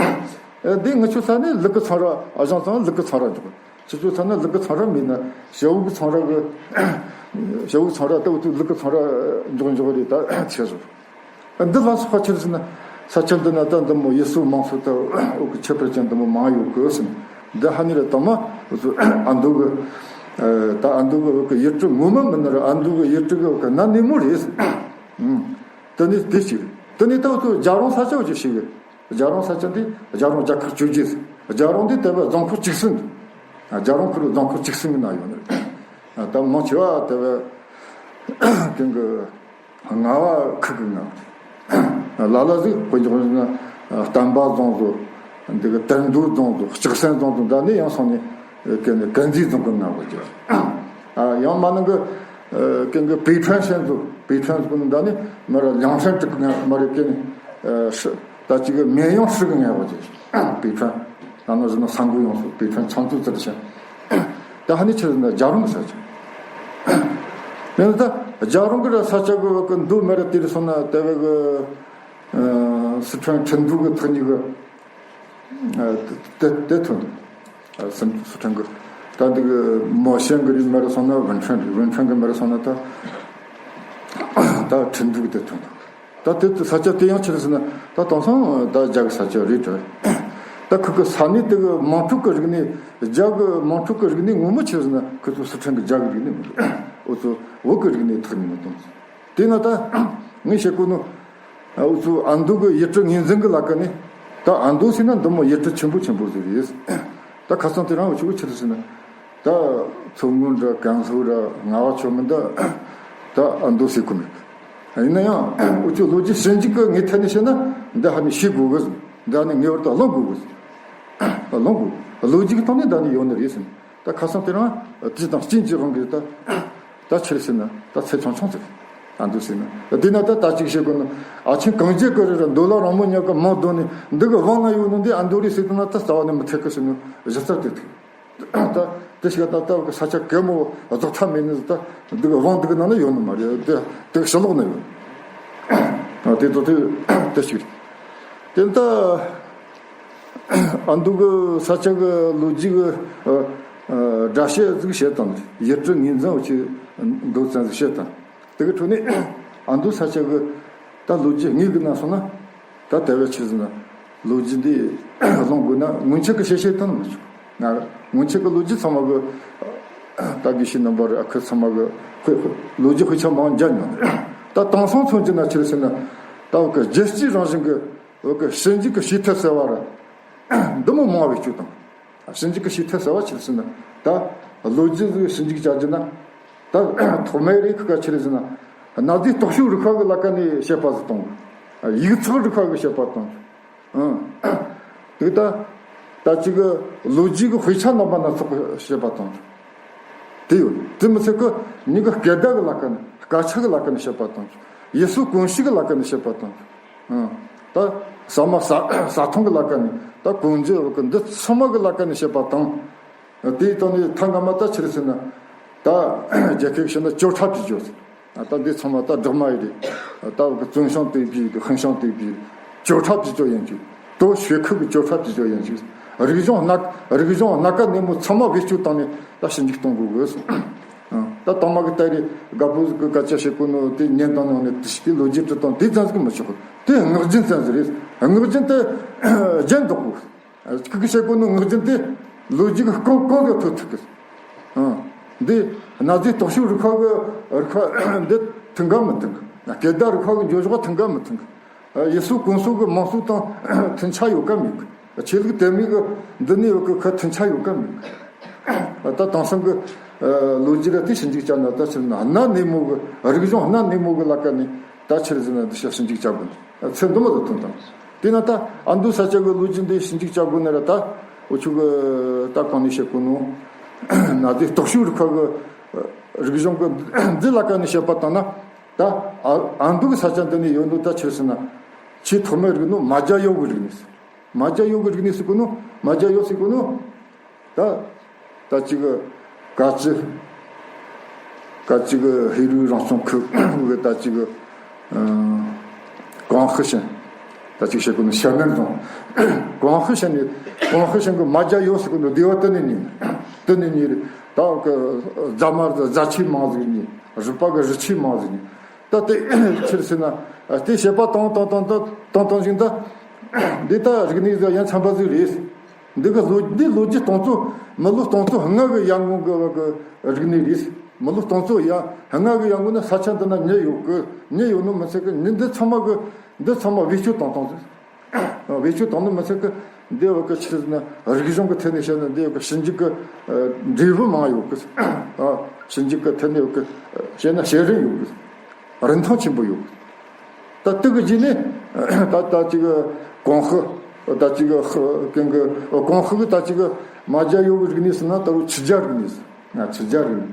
ཨེ་དེ་ངི་ཆོ་ས་ནས་ལུག་གི་ཚང་ར། ཨ་ཞང་ཚང་ལུག་གི་ཚང་ར་འཇུག་ཁི་ཆོ་ས་ན་ལུག་གི་ཚང་ར་མེད་ན་ཞེ་བོ་གི་ཚང་ར་གི། ཞེ་བོ་གི་ཚང་ར་ལྟ་བུ་དུ་ལུག་གི་ཚང་ར་འཇུག་འཇུག་རེད་ད་ཆེ་བཟོ། འདི་ལ་སོགས་པ་ཆི་རེད་ཟེར་ན། ས་ཆ་འདི་ན་ད་འདི་མོ་ཡུལ་སྲོལ་དམངས་སྲོལ་ལྟ་བུ་གི་ཁྱད་པར་ཅན་འདི་མོ་མང་ཡོད་གི་ཟེར་ན། འདི་ཧ་ནི་རེད་དང་མ་འུ་ཚོ་ཨ་འདུ་གི། ད་ཨ་འདུ་གི་ཡུལ་གྲུ་ངོ་མ་མིན་ན་ར་ཨ་འདུ་གི་ཡུལ་གྲུ་གི་གནའ་སྣེ་མོ་རེད་ཟེར། དེ་ནི་དེ་ཞིག་རེད། དེ་ནི་ད་འུ་ཚོ་རྒྱ་རོང་ས་ཆ་འུ་ཅི་ཞིག་རེད། རྒྱ་རོང་ས་ཆ་འདི་རྒྱ་རོང་རྒྱལ་ཁབ་བཅོ་བརྒྱད་ཟེར། རྒྱ་རོང་འདི་དེ་བས་རྫོང་ཁག་བཅུ་གསུམ་རེད། རྒྱ་རོང་ཁུལ་རྫོང་ཁག་བཅུ་གསུམ་གི་ནང་ཡོད་ནི་རེད། ད་མང་ཆེ་བ་དེ་བས་དེང་གི། རྔ་བ་ཁུལ་གྱི་རྔ་བ་རེད། ལ་ལ་ཟིག་དཔེ་འཇོག་ན་བསྟན་པ་རྫོང་ཟོ། འདི་གི་དར་མདོ་རྫོང་ཟོ། ལྕག་སྲན་རྫོང་ཟོ། འདི་ནས་ཡང་སོང་ནས་ཀན་ཀན་རྫི་རྫོང་གི་རྔ་བ་རེད། ཡང་མ་ནང་གི་ཀན་གི་པེ་ཁྲན་ཤན་ཟོ། པེ་ཁྲན་ཟོ་ནི་འདི་ནས་མ་ར་ལང་ཧྲན་ཀྲིག་གི་རྔ་མ་རེད། ཀན་ད་ཅིག་གི་མེ་ཡང་ཧྲི་གི་རྔ་བ་རེད། པེ་ཁྲན། ད་ནོ་ཟེར་ན་ས་འགུལ་ཡོངས་སུ་པེ་ཁྲན་ཚང་ཚུལ་ཙིར་ཆེན། ད་ཧ་ནི་ཆི་ཟེར་ན་རྒྱ་རོང་གི་ས་ཆ། ཡང་ད་རྒྱ་རོང་གི་ར་ས་ཆ་གི་གི་མདོ་མེ་ར་དེ་རུ་སོང་ན་དེ་བས་གི་སི་ཁྲོན་ཁྲིན་ཏུའུ་གི་ཐག་ཉེ་གི་དེ་དེ་ཐོན་འདུག་སི་ཁྲོན་གི་ད་འདི་གི་མོ་ཤན་གི་རི་མེ་ར་སོང་ན་ཝུན་ཁྲོན་རི། ཝུན་ཁྲོན་གི་མེ་ར་སོང་ན་ད་ད་ཁྲིན་ཏུའུ་གི་དེ་ཐོན་འདུག་ད་དེ་ས་ཆ་དེ་ཡང་ཆི་རེད་ཟེར་ན་ད་དེང་སང་ད་རྒྱ་གི་ས་ཆ་རེད་དྲ། ད་ཁུ་གི་ས་གནས་དེ་གི་དམངས་ཁྲོད་གི་རིག་གནས། རྒྱ་གི་དམངས་ཁྲོད་གི་རིག་གནས་ངོ་མ་ཆི་རེད་ཟེར་ན་ཁུ་ཚོ་སི་ཁྲོན་གི་རྒྱ་གི་རིག་གནས་མི་འདུག་འུ་ཚོ་བོད་གི་རིག་གནས་ཐག་ཉེ་མི་གཏོང་། དེ་ན་ད་ངས་བཤད་གོ་ནོ། འུ་ཚོ་ཨ་མདོ་གི་ཡུལ་གྲུ་ངོས་འཛིན་གི་ལ་ཀ་ནས་ད་ཨ་མདོ་ཟེར་ན་འདི་མོ་ཡུལ་གྲུ་ཆེན་པོ་ཆེན་པོ་ཟིག་རེད། ད་ཁ་སང་དེ་རིང་འུ་ཆོ་གི་ཆི་རེད་ཟེར་ན། ད་མཚོ་སྔོན་ར་ཀན་ལྷོ་ར་རྔ་བ་ཆུ་མིག་འདི་ད་ཨ་མདོ་ཟེར་གོ་མེད། ཡིན་ན་ཡང་འུ་ཚོ་ལོ་རྒྱུས་ཞིབ་འཇུག་གི་ངོས་ཐད་ནས་བཤད་ན་འདི་ཧ་ནི་ཤེས་དགོས་གི། འདི་ཧ་ནི་ངེས་པར་དུ་བླང་དགོས་གི། བླང་དགོས། ལོ་རྒྱུས་ཀྱི་སྟེང་ནས་འདི་ནི་ཡོད་ནི་རེད་ཟེར། ད་ཁ་སང་དེ་རིང་དུས་དང་རྐྱེན་གྱི་དབང་གིས་ད་ད་ཆི་རེད་ཟེར་ན་ད་ཚེ་ཆུང་ཆུང་ཟིག་ཨ་མདོ་ཟེར་ན། དེ་ན་ད་ད་ཅིག་བཤད་དགོས་ན། ཨ་ཆེན་གངས་རྒྱལ་གྱི་རི་ར་མདོ་ལ་རིང་མོ་ཉག་གི་མིང་བརྡུངས་ནས་འདི་གི་དབང་ན་ཡོད་ནོ་འདི་ཨ་མདོ་རེད་ཟེར་དུས་ན་ད་རྩ་བ་ནས་མི་འཐད་གི་ཟེར་ནོ་གཞི་རྩ་དེ་ཐུག་ད་དེ་ཞིག་ད་ལྟ་གི་ས་ཆ་གད་མོ་རྫོགས་མཐའ་མེད་ནི་ད་འདི་གི་དབང་འདི་གི་ནང་ན་ཡོད་ནི་མ་རེད། དེ་དེ་གི་ཕྱི་ལོགས་ན་ཡོད། ཨ་དེ་ཚོ་དེ་དེ་ཞིག་རེད། དེ་ད་ཨ་མདོ་གི་ས་ཆ་གི་ལོ་རྒྱུས་གི་ཨ་ཨ་སྒྲ་བཤད་ཟིག་བཤད་དང་། ཡུལ་གྲུ་ངོས་འཛིན་འོ་ཆེ་མདོ་ཙམ་ཟིག་བཤད་དང་། དེ་གི་ཁྲོད་ནས་ཨ་མདོ་ས་ཆ་གི་ད་ལོ་རྒྱུས་དངོས་གི་ནང་སོང་ན། ད་དེ་བས་ཆི་ཟེར་ན་ལོ་རྒྱུས་འདི་ལོང་དགོས་ན་སྔོན་ཆད་གི་བཤད་བཤད་དང་མི་ཆོག་ང་སྔོན་ཆད་གི་ལོ་རྒྱུས་ཚང་མ་གི་ད་དགེ་བཤེས་རྣམ་པ་རེད། ཨ་ཁུ་ཚང་མ་གི་དཔེ་ལོ་རྒྱུས་དཔེ་ཆ་མང་མཇལ་མྱོང་། ད་དེང་སང་མཚོན་གྱི་ན་ཆི་ཟེར་ན་ད་བོད་གི་རྒྱལ་སྤྱིའི་རང་བཞིན་གི་བོད་གི་ཞིབ་འཇུག་གི་བྱེད་ཐབས་ཟེར་བ་ར་འདི་མོ་མང་བའི་བཅུག་དང་། ཞིབ་འཇུག་གི་བྱེད་ཐབས་ཟེར་བ་ཆི་ཟེར་ན། ད་ལོ་རྒྱུས་ཟིག་ཞིབ་འཇུག་བྱ་རྒྱུ་ན། ད་ཐོག་མའི་རིགས་ཀ་ཆི་ཟེར་ན། གནའ་རྫས་རྟོག་ཞིབ་རིག་པ་གི་ལ་ཀ་ནས་བཤད་པ་ཟིག་དང་། ཡིག་ཚགས་རིག་པ་གི་བཤད་པ་དང་། ཨང་། དེ་ད་ད་ཅིག་གི་ལོ་རྒྱུས་གི་དཔེ་ཆ་རྣམ་པ་སྣ་ཚོགས་གི་བཤད་པ་དང་། དེ་ཡོད། དེ་མི་ཚད་གི་མྱི་གི་སྐད་བརྡ་གི་ལ་ཀ་ནས། སྐད་ཆ་གི་ལ་ཀ་ནས་བཤད་པ་དང་། ཡུལ་སྲོལ་གོམས་གཤིས་གི་ལ་ཀ་ནས་བཤད་པ་དང་། ཨང་། ད་ཟ་མ་ཟ་ཟ་འཐུང་གི་ལ་ཀ་ནས། ད་གོན་རྒྱུ་གི་འདི་ཚང་མ་གི་ལ་ཀ་ནས་བཤད་པ་དང་། དེའི་སྟེང་ནས་ཐ་སྔ་མ་ད་ཆི་ཟེར་ན། ད་རྒྱལ་ཁབ་བཤད་ན་བཅོ་ཁྲ་བྱེད་རྒྱུ་ཟེར། ད་འདི་ཚང་མ་ད་སྦྲགས་མ་ཡིན་རེད། ད་བཙུན་ཤང་དེ་བྱས་ཧིན་ཤང་དེ་བྱས་བཅོ་ཁྲ་བྱེད་རྒྱུ་ཡིན་གྱི། དོ་ཤོད་ཁུག་གི་བཅོ་ཁྲ་བྱེད་རྒྱུ་ཡིན་གྱི། རིག་གཞུང་སྣ་རིག་གཞུང་སྣ་ཁ་སྣེ་མོ་ཚང་མ་བེད་སྤྱོད་བཏང་ནས་ད་ཞིབ་འཇུག་གཏོང་དགོས་གི་ཟེར། ཨང་། ད་དང་མ་གི་ད་རེས་དགའ་པོ་གི་སྐད་ཆ་བཤད་གོ་ནོ་དེ་ཉན་དང་ནང་ནས་དེ་ཞིག་དེ་ལོ་རྒྱུས་བྲིས་དང་དེ་ཙམ་ཟིག་མི་ཆོག་དེ་ངག་རྒྱུན་ཙམ་ཟིག་རེད། ངག་རྒྱུན་དེ་རྒྱན་འདོགས་དགོས། ཁི་ཁི་བཤད་གོ་ནོ་ངག་རྒྱུན་དེ་ལོ་རྒྱུས་ཀྱི་རྐང་རྐང་གི་ཐོག་ཐུག་གི། ཨང་། འདི་གནའ་རྫས་རྟོག་ཞིབ་རིག་པ་གི་རིག་པ་འདི་མཐུན་ག་མི་མཐུན་གི། སྐད་བརྡ་རིག་པ་གི་འགྱོ་ཕྱོགས་མཐུན་ག་མི་མཐུན་གི། ཡུལ་སྲོལ་གོམས་སྲོལ་གི་མང་ཚོགས་དང་མཐུན་ཆ་ཡོད་ག་མེད་གི། ཆོས་ལུགས་དད་མོས་གི་འདི་ནས་ཡོད་གི་ཁ་མཐུན་ཆ་ཡོད་ག་མེད་གི། ད་དེང་སང་གི་ལོ་རྒྱུས་ལ་དེ་ཞིབ་འཇུག་བྱ་ན་ད་ཕྱིར་ན་གནའ་སྣེ་མོ་གི་རིག་གཞུང་གནའ་སྣེ་མོ་གི་ལ་ཀ་ནས། ད་ཕྱིར་ཟེར་ན་འདི་ཤ་ཞིབ་འཇུག་བྱ་དགོས། ཚེ་འདི་མོ་ཟིག་ཐོན་དང་། དེས་ན་ད་ཨ་མདོ་ས་ཆ་གི་ལོ་རྒྱུས་འདི་ཞིབ་འཇུག་བྱ་དགོས་ན་ར། ད་འུ་ཆོ་གི་ད་གོང་ནས་བཤད་གོ་ནོ་གནའ་རྫས་རྟོག་ཞིབ་རིག་པ་གི་རིག་གཞུང་གི་འདི་ལ་ཀ་ནས་བཤད་པ་དང་ན། ད་ཨ་ཨ་མདོ་གི་ས་ཆ་འདི་ནས་ཡོད་ནོ་ད་ཕྱིར་ཟེར་ན། ཆེས་ཐོག་མའི་རིག་ནོ་མ་རྒྱ་ཡོག་གི་རིག་གནས་ཟེར། མ་རྒྱ་ཡོག་གི་རིག་གནས་ཟེར་གོ་ནོ། མ་རྒྱ་ཡོག་ཟེར་གོ་ནོ། ད་ད་ཅིག་ག་ཅི་ག་ཅིག་ཧེ་རུ་རང་སྐྱོང་ཁུལ་གི་ད་ཅིག་ཨ་ཀོང་ཧི་ཞིང་། ད་ཅིག་བཤད་གོ་ནི་ཤ་ནན་རྫོང་། ཀོང་ཧི་ཞིང་ནི་ཀོང་ཧི་ཞིང་གི་མ་རྒྱ་ཡོག་ཟེར་གོ་ནི་སྡེ་བ་དེ་ནས་ཉིན་དེ་ནས་ཉིན་རེད། ད་གི་རྫ་མ་རྫ་ཆས་མང་ཟིག་ཉིན། རི་པ་གི་རི་ཆས་མང་ཟིག་ཉིན། ད་དེ་ཕྱིར་ཟེར་ན། དེ་བཤད་པ་དང་དང་དང་དང་དང་བཞིན་ད། འདི་ད་རིག་གནས་ཟིག་ཡ་མཚན་པ་ཟིག་རེད། འདི་གི་ལོ་འདི་ལོ་རྒྱུས་གཏོང་ཚོ་མི་ལོ་སྟོང་ཚོ་ལྔ་གི་ཡར་སྔོན་གི་བ་གི་རིག་གནས་རེད། མི་ལོ་སྟོང་ཚོ་ཡ་ལྔ་གི་ཡར་སྔོན་ན་ས་ཆ་འདི་ན་མྱི་ཡོད་གི། མྱི་ཡོད་ནོ་མི་ཚད་གི་མྱི་འདི་ཚང་མ་གི་འདི་ཚང་མ་བེད་སྤྱོད་བཏང་བཏང་ཟིག་བེད་སྤྱོད་བཏང་ནོ་མི་ཚད་གི། འདི་བ་གི་ཆི་ཟེར་ན་རིག་གཞུང་གི་ཐད་ནས་བཤད་ན་འདི་བ་གི་ཞིབ་འཇུག་གི་འབྲས་བུ་མང་ཡོད་གི། ཞིབ་འཇུག་གི་ཐད་ནས་བ་གི་བཤད་ན་བྱེད་རིན་ཡོད་གི། རིན་ཐང་ཆེན་པོ་ཡོད། ད་དེ་གི་རྗེས་ནས་ད་ད་ཅིག་གོང་ཧི། ད་ཅིག་ཧི་གན་གི་གོང་ཧི་གི་ད་ཅིག་མ་རྒྱ་ཡོག་གི་རིག་གནས་ཟེར་ན་ད་རུང་ཆི་རྒྱ་རིག་གནས་ཟེར། ང་ཆི་རྒྱ་རིག་གནས་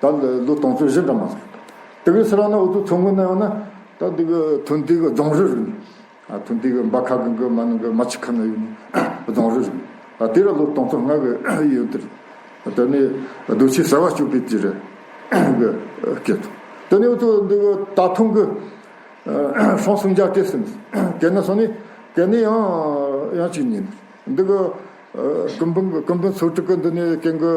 ད་ལོ་སྟོང་ཚོ་བཞི་འདྲ་མ་ཟེར། དེ་གི་སི་ར་ན་འུ་ཚོ་མཚོ་སྔོན་ན་ཡོང་ན་ད་དེ་གི་ཐོན་དེ་གི་རྫོང་རི་རིག་གནས། ཨ་ཐོན་དེ་གི་འབའ་ཁ་གི་གི་མ་ནི་གི་མ་ཆི་ཁ་ན་ཡོད་ནི་རྫོང་རི་རིག་གནས། ཨ་དེ་ར་ལོ་སྟོང་ཚོ་ལྔ་གི་ཡོད་དེ་རེད། དེ་ནས་རྡོ་ཆས་གསར་བ་སྤྱོད་པའི་དུས་རེད་གི་སྐད་དོ། དེ་ནས་འུ་ཚོ་འདི་གི་ད་ཐུང་གི་ཧྲོང་སུམ་བརྒྱ་སྟེ་ཟིན། གན་ན་སོང་ནས་གན་ནས་ཡང་ཡང་གཅིག་ཉིན་འདི་གི་ཀུན་སྤུན་ཀུན་སྤུན་ཚོ་དྲུག་གི་འདི་ནས་གན་གི་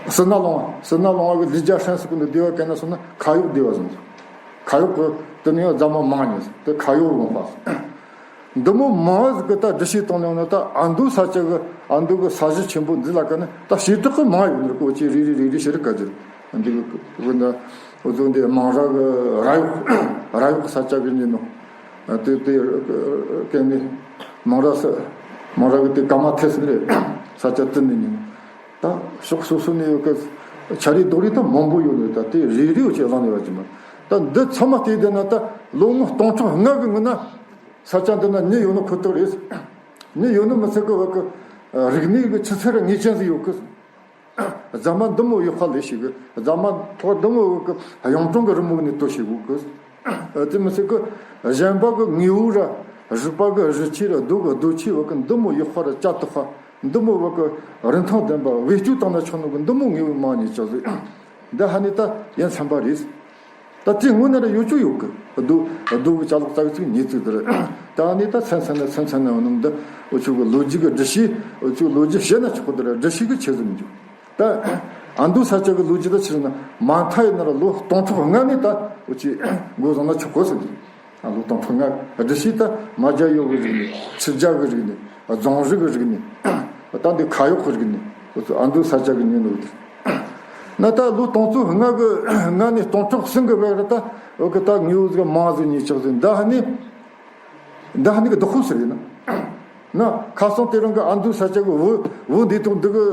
སི་ན་ལོང་བ་སི་ན་ལོང་བ་གི་ལི་རྒྱ་ཧྲན་སི་ཀུན་འདི་སྡེ་བ་གན་ན་སོང་ན་ཁ་ཡོག་སྡེ་བ་ཟིན། ཁ་ཡོག་གི་དེ་ནས་ཡང་རྫ་མ་མང་ཉིན་དེ་ཁ་ཡོག་ལུང་པ། འདི་མོ་མང་ཟིག་གི་ད་འདྲི་བཤད་གཏོང་ལེ་ཡོང་ན་ད་ཨ་མདོ་ས་ཆ་གི་ཨ་མདོ་གི་ས་གཞི་ཆེན་པོ་འདི་ལ་ཀ་ནི་ད་བྱེ་བྲག་གི་མང་ཡོད་ནི་རེད། ཀོ་ཅི་རེ་རེ་རེ་རེ་ཤེས་རིག་ག་རྒྱུ་འདི་གི་ན་འུ་ཚོ་འདི་མང་ར་གི་ར་ཡོག་ར་ཡོག་གི་ས་ཆ་གི་ཉིན་ནོ། དེ་དེ་གན་ནི་མང་ར་ས་མང་ར་གི་དེ་ཀ་མ་ཐེ་སི་རེད། ས་ཆ་དེ་ནི་ཉིན། ད་ཕྱོགས་སོ་སོ་ནས་ཡོད་གི་ཆ་རེ་རྡོག་རེ་ད་མང་པོ་ཡོད་ནི། ད་དེ་རེ་རེ་བྱས་བླངས་ནས་བ་ཅི་མ། ད་འདི་ཚང་མ་བལྟས་བསྡད་ན་ད་ལོ་ངོ་སྟོང་ཕྲག་ལྔ་གི་སྔོན་ན་ས་ཆ་འདི་ན་མྱི་ཡོད་ནི་ཁོ་ཐག་རེད། མྱི་ཡོད་ནི་མི་ཚད་གི་བ་གི་རིག་གནས་གི་ཆུ་ཚད་ར་ངེས་ཅན་ཟིག་ཡོད་གི། རྫ་མ་འདི་མོ་ཡག་པ་ལས་ཤིག་གི། རྫ་མ་ཐོག་འདི་མོ་གི་གཡུང་དྲུང་གི་རི་མོ་ནས་བཏོད་ཤིག་གི། དེ་མི་སྲིད་གི། གཞན་པ་གི་དངོས་པོ་ར། རིག་པ་གི་གཞི་ཆེ་ར། རྡོ་གི་རྡོ་ཆེ་བ་གི་འདི་མོ་ཡག་པ་ར། ལྕགས་ཏོག་པ་འདི་མོ་བ་གི་རིན་ཐང་ལྡན་པ་བེད་སྤྱོད་བཏང་ན་ཆོག་ནོ་གི་འདི་མོ་དངོས་པོ་མང་ནས་ཅག་ཟིག་འདི་ཧ་ནི་ད་ཡིན་ཚན་པ་རེད། ད་དེ་དངོས་གནས་ར་ཡོད་ཆོག་ཡོད་གི། རྡོ་རྡོ་གི་ཅ་ལག་ཙག་ཙིག་ཉིས་ཙིག་དེ་ར། ད་ནི་ད་ཚན་ཚན་ན་ཚན་ཚན་ན་ནང་འདི་འུ་ཆོ་གི་ལོ་རྒྱུས་གི་འདྲི་ཤེས། འུ་ཆོ་ལོ་རྒྱུས་བཤད་ན་ཆོག་གི། དེ་ར་འདྲི་ཤེས་གི་ཆེད་ཟིག་མི་འཇུག་ད་ཨ་མདོ་ས་སྐྱ་གི་ལོ་རྒྱུས་ད་ཆི་ཟེར་ན། མ་མཐའ་ཡིན་ན་ར་ལོ་སྟོང་ཕྲག་ལྔ་ནས་ད་འུ་ཆོས་འགོ་བཟུང་ན་ཆོག་གོ་ཟེར་གི། ཨ། ལོ་སྟོང་ཕྲག་ལྔ། སྒྲུབ་བྱེད་ད་མ་རྒྱལ་ཡོ་གི་རིག་གནས། ཆོས་རྒྱལ་གི་རིག་གནས། རྫོང་རིག་གི་རིག་གནས། ད་འདི་ཁ་ཡོག་གི་རིག་གནས། འུ་ཚོ་ཨ་མདོ་ས་སྐྱ་གི་ཉིན་ནོ་དེ། ན་ད་ལོ་སྟོང་ཚོ་ལྔ་གི་ལྔ་ནས་སྟོང་ཕྲག་གསུམ་གི་བར་ར་ད་འུ་གི་ད་དངོས་པོ་ཟིག་མང་ཟིག་རྙེད་ཆོག་ཟིག་འདི་ཧ་ནི། འདི་ཧ་ནི་གི་བདག་པོ་ཟིག་ཡིན་ན། ན་ཁ་སང་དེ་རིང་གི་ཨ་མདོ་ས་སྐྱ་གི་བོད་བོད་འདི་དང་འདི་གི་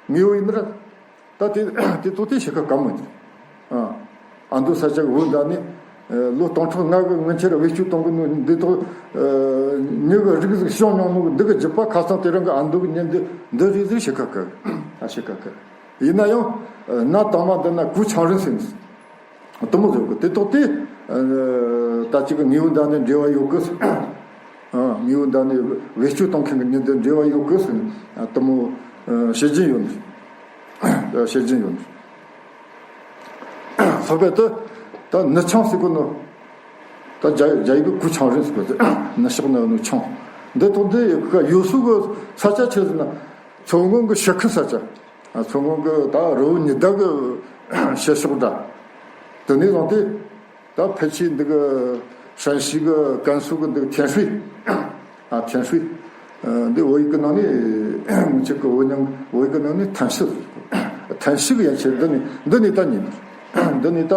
དངོས་པོ་ཡིན་ན་ར། ད་དེ་དེ་ཐོག་དེ་ཞིག་ཁ་ག་མོ་ཡིན། ཨ། ཨ་མདོ་ས་སྐྱ་གི་བོད་འདི་ནི། ཨ། ལོ་སྟོང་ཕྲག་ལྔ་གི་སྔོན་ཆད་ར་བེད་སྤྱོད་གཏོང་གི་ནོ་འདི་ཐོག་ཨ། མྱི་གི་རིགས་ཟིག་བྱུང་མྱོང་ནོ་འདི་གི་རྒྱུད་པ་ཁ་སང་དེ་རིང་གི་ཨ་མདོ་གི་ཉིན་འདི་འདི་རེད་ཟེར་ཞིག་ཁ་ག་ཨ། ཞིག་ཁ་ག་ཡིན་ན་ཡང་། ཨ། གནའ་དང་མ་འདི་ན་གོས་ཆང་རིན་ཟེར་ནི། དུ་མོ་ཟེར་གི། དེ་ཐོག་དེ་ཨ། ད་ཅིག་གི་དངོས་པོ་འདི་ནི་འབྲེལ་བ་ཡོད་གི་ཟེར། ཨ། དངོས་པོ་འདི་ནི་བེད་སྤྱོད་གཏོང་མཁན་གི་མྱི་འདི་འབྲེལ་བ་ཡོད་གི་ཟེར། ཨ། དུ་མོ་ཨ། བཤད་རྒྱུན་ཡོད་ནི། བཤད་རྒྱུན་ཡོད་ནི། ལྷག་པར་དུ་ད་ནུ་ཆང་ཟེར་གོ་ནོ། ད་རྒྱ་རྒྱ་ཡིག་གི་གོས་ཆང་རིན་ཟེར་གོ། ནུ་ཞག་ན་ནུ་ཆང་། འདི་ཐོག་འདི་ཡོད་སོ་གི་ས་ཆ་ཆི་ཟེར་ན། མཚོ་སྔོན་གི་ཞི་ཁུལ་ས་ཆ། མཚོ་སྔོན་གི་ད་རི་བོ་ཉི་ཟླ་གི་ཞི་ཕྱོགས་འདྲ། དེ་ནས་བཟུང་སྟེ་ད་ཕལ་ཆེར་འདི་གི་ཧྲན་ཞི་གི་ཀན་སུའུ་གི་འདི་གི་ཐེན་ཧྲུའེ། ཨ། ཐེན་ཧྲུའེ། ཨ། འདི་བོད་ཡིག་གི་ནང་ནས་ང་ཅག་གི་བོད་ཉམས་བོད་ཡིག་གི་ནང་ནས་ཐན་ཤི་ཟེར། ཐན་ཤི་གི་ཡན་ཆད་འདི་ནས་འདི་ནས་ད་ཉིན་འདི་ནས་ད།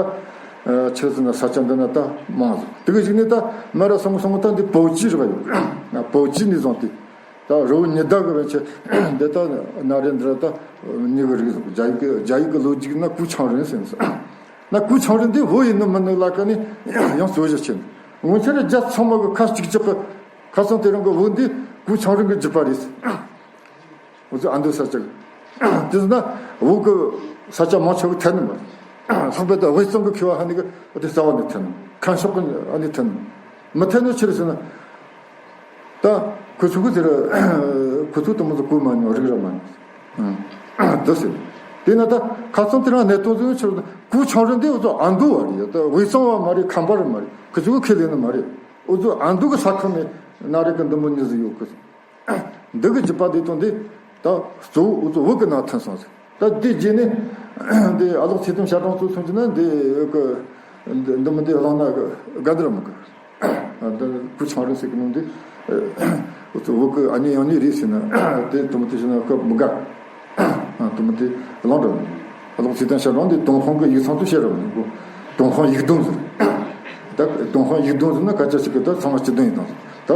ཨ། ཆི་ཟེར་ན་ས་ཆ་འདི་ན་ད་མང་ཟིག་དེ་གི་གཞུག་ནས་ད་མ་ར་སོང་སོང་ད་འདི་པོ་ཅི་རེད་པ་ཡོད། པོ་ཅི་ནས་བཟུང་སྟེ། ད་རི་བོ་ཉི་ཟླ་གི་བན་ཆེ་འདི་ད་ན་རེ་འདི་ར་ད་མྱི་གི་རིགས་ཟིག་རྒྱ་ཡིག་གི་རྒྱ་ཡིག་གི་ལོ་རྒྱུས་ན་གོས་ཆང་རིན་ཟེར་ནས། ན་གོས་ཆང་རིན་འདི་བོད་ཡིན་ནི་མིན་ནི་ལ་ཀ་ནས་ཡང་རྩོད་གཞི་ཆེ་ནི། སྔོན་ཆད་རྒྱ་ཚང་མ་གི་ཁ་གཅིག་གཅིག་གི་ཁ་སང་དེ་རིང་གི་བོད་འདི་གོས་ཆང་རིན་གི་རྒྱུད་པ་རེད། འུ་ཚོ་ཨ་མདོ་ས་ཆ་གི། དེ་ཟེར་ན་བོད་གི་ས་ཆ་མང་ཆེ་བ་འཐེན་ནི་མ་རེད། ལྷག་པར་དུ་དབུས་གཙང་གི་མཁས་པ་ཧ་ནི་གི་འུ་དེ་རྩ་བ་ནས་འཐེན་ནི། ཁམས་ཕྱོགས་གི་ཨ་ནི་འཐེན་ནི། མི་འཐེན་ནི་ཆི་རེད་ཟེར་ན། ད་ཁོ་ཚོ་གི་ཟེར། ཁོ་ཚོ་དུ་མོ་ཚོ་གོས་མ་མྱོང་། རིགས་ར་མ་མྱོང་། ཨང་། འདི་ཟེར། དེ་ན་ད་ཁ་སང་དེ་རིང་གནད་དོན་ཟེར་ཆི་རེད། གོས་ཆང་རིན་འདི་འུ་ཚོ་ཨ་མདོ་བ་རེད། ད་དབུས་གཙང་བ་མ་རེད། ཁམས་པ་ར་མ་རེད། ཁོ་ཚོ་གི་ཁས་ལེན་ནི་མ་རེད། འུ་ཚོ་ཨ་མདོ་གི་ས་ཁུལ་ནས་ན་རེ་གི་འདི་མོ་ཉིན་ཟིག་ཡོད་གི། འདི་གི་རྒྱུད་པ་འདི་དང་འདི་ད་གཙོ་བོ་འུ་ཚོ་བོད་གི་ནང་ཐོན་སོང་ཟིག་ད་འདི་རྗེས་ནས་འདི་ཨ་ལོག་ཚེ་དོན་ཤར་གྲོང་ཚོ་སོང་གི་ན་འདི་གི་འདི་འདི་མི་འདི་བླངས་ན་དགའ་འདི་ར་མི་དགའ། འདི་གོས་ཆང་རིན་ཟེར་གི་ནོ་འདི་འུ་ཚོ་བོད་གི་ཨ་མྱེས་ཡང་མྱེས་རེད་ཟེར་ན། དེ་དུ་མོ་དེ་ཟེར་ན་ཁོ་མི་དགའ། དུ་མོ་དེ་བླངས་ར་མི་དགའ། ཨ་ལོག་ཚེ་དོན་ཤར་གྲོང་འདི་ཏུན་ཧོང་གི་ཡིག་ཚང་དུ་བཤད་ར་མི་དགོས། ཏུན་ཧོང་ཡིག་གདུང་ཟེར། ད་ཏུན་ཧོང་ཡིག་གདུང་ཟེར་ན་སྐད་ཆ་ཞིག་གི་ད་ཚང་མ་སྤྱི་དོན་ཡིན་དང་ཟེར། ད་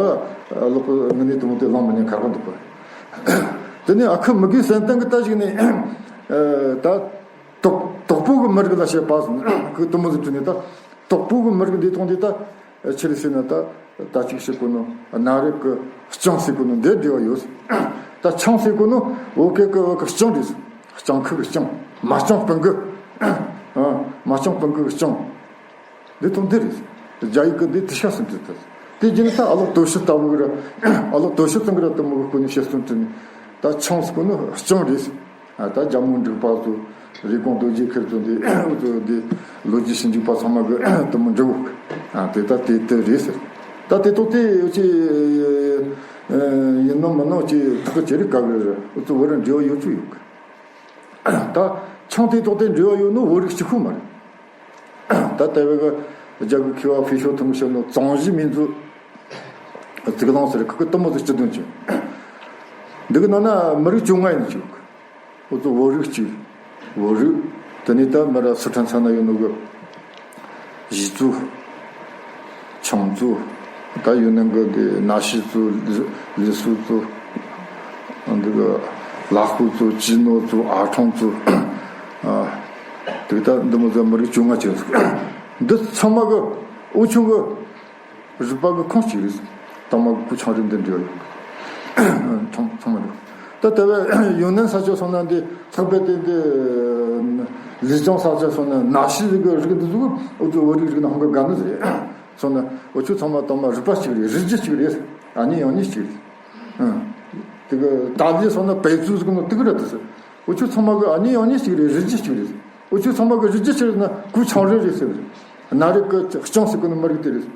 ཨ་ལོག་གི་ངི་ནི་དུ་མོ་དེ་བླངས་མི་ཉན་ཁག་པོ་འདུག་པ། དེ་ནས་ཨ་ཁུ་མི་དགེ་བསམ་གཏན་གྱི་ད་ཞིག་ནས། ཨ། ད་དོག་དོག་པོ་གི་མི་རིགས་ལ་བཤད་པ་ཟེར་ནས་ཁོས་དུ་མོ་ཟིག་བྲིས་ནས། ད་དོག་པོ་གི་མི་རིགས་འདི་ཐོག་འདི་ད་ཆི་རེད་ཟེར་ན། ད་ད་ཅིག་བཤད་གོ་ནོ་ན་རེ་གི་ལྕང་ཟེར་གོ་ནོ་འདི་འབྲེལ་བ་ཡོད། ད་ཆང་ཟེར་གོ་ནོ་བོད་སྐད་གི་བོད་གི་ལྕང་རེད། ལྕང་ཁུ་གི་ལྕང་། མ་ལྕང་སྤུན་གི། ཨ། མ་ལྕང་སྤུན་གི་ལྕང་། འདི་དང་འདི་རེད། རྒྱ་ཡིག་གི་འདི་དེ་ཤ་ཟིན་དུས་ད། དེ་རྗེས་ནས་ད་ཨ་ལོག་དོ་ཤི་ལྟ་བུ་གི་ར། ཨ་ལོག་དོ་ཤི་ཙང་གི་ར་དུ་མོ་གི་སྐོར་ནས་བཤད་སོང་དུས་ནས། ད་ཆང་ཟེར་གོ་ནོ་ལྕང་རེད། ཨ། ད་རྒྱ་མོ་འབྲུག་པ་ཚོ། རེབ་གོང་རྡོ་རྗེ་མཁས་ཚོ་འདི་ཚོ་འདི་ལོ་རྒྱུས་ཞིབ་འཇུག་པ་ཚང་མ་གི་དུ་མོ་འབྲི་གོ། ཨ། དེ་ད་དེ་དེ་རེད་ཟེར། ད་དེ་ཐོག་དེ་ཅི་ཡིན་ནོ་མིན་ནོ་ཅི་ཐག་གི་ཅི་རིགས་ག་གི་རེད། འུ་ཚོ་བོད་ར་འབྲེལ་བ་ཡོད་ཚུལ་ཡོད་གི། ད་ཆང་དེ་ཐོག་དེ་འབྲེལ་བ་ཡོད་ནོ་བོད་རིགས་གཅིག་པུ་མ་རེད། ད་ལྟ་བའི་གི་རྒྱ་གི་མཁས་པ་ཕུ་ཤོ་ཐུང་གིས་བཤད་ནོ་ཙོང་ཞི་མིང་ཚུལ་གཙུག་ལག་ཟེར་ཁོ་གི་དུ་མོ་ཟིག་སྤྱི་དོན་ཅན། འདི་གི་ནང་ན་མི་རིགས་བཅོ་ལྔ་ཡིན་ཅིག་འུ་ཚོ་བོད་རིགས་གཅིག་བོད་རིགས། དེ་ནས་ད་མི་ར་སི་ཁྲོན་ཚ་ན་ཡོད་ནོ་གི་གཞིས་ཚོ། ཆང་ཚོ། ད་ཡུན་ནན་གི་འདི་ན་ཤི་ཚོ། ལི་སུ་ཚོ། འདི་གི་ལ་ཧུ་ཚོ། ཅི་ནོ་ཚོ། ཨ་ཁྲོང་ཚོ། ཨ། དེ་ད་འདི་མོ་ཚོ་མི་རིགས་བཅོ་ལྔ་ཅན་ཟིག་འདི་ཚང་མ་གི་འུ་ཆོ་གི་རིག་པ་གི་ཁོངས་གཅིག་རེད། ཚང་མ་གི་གོས་ཆང་རིན་འདི་འབྲེལ་བ་ཡོད། ཚང་ཚང་མ་རེད། ད་ལྟ་བའི་ཡུན་ནན་ས་ཆ་སོང་ན་འདི་ལྷག་པའི་སྟེང་དུ་ལི་ཅང་ས་ཆ་སོང་ན་ནག་ཤི་གི་རིགས་འདི་ཚོ་འུ་ཚོ་བོད་རིགས་རིགས་ནང་གི་དགའ་ནི་རེད། སོང་ན་འུ་ཆོ་ཚང་མ་དང་མ་རིག་པ་གཅིག་རེད། རིགས་རྒྱུད་གཅིག་རེད། ཨ་ནི་ཡང་ནི་གཅིག་རེད། ཨང་། དེ་གི་ཏཱ་ལི་སོང་ན་པེ་ཙུ་ཟིག་ནོ་དེ་གི་རེད་དེ། འུ་ཆོ་ཚང་མ་གི་ཨ་ནི་ཡང་ནི་གཅིག་རེད། རིགས་རྒྱུད་གཅིག་རེད། འུ་ཆོ་ཚང་མ་གི་རིགས་རྒྱུད་གཅིག་རེད་ན་གུ་ཆང་རེ་རེད་ཟེར། ན་རིགས་གི་ལྕང་ཟེར་གི་ནི་མི་རིགས་དེ་རེད།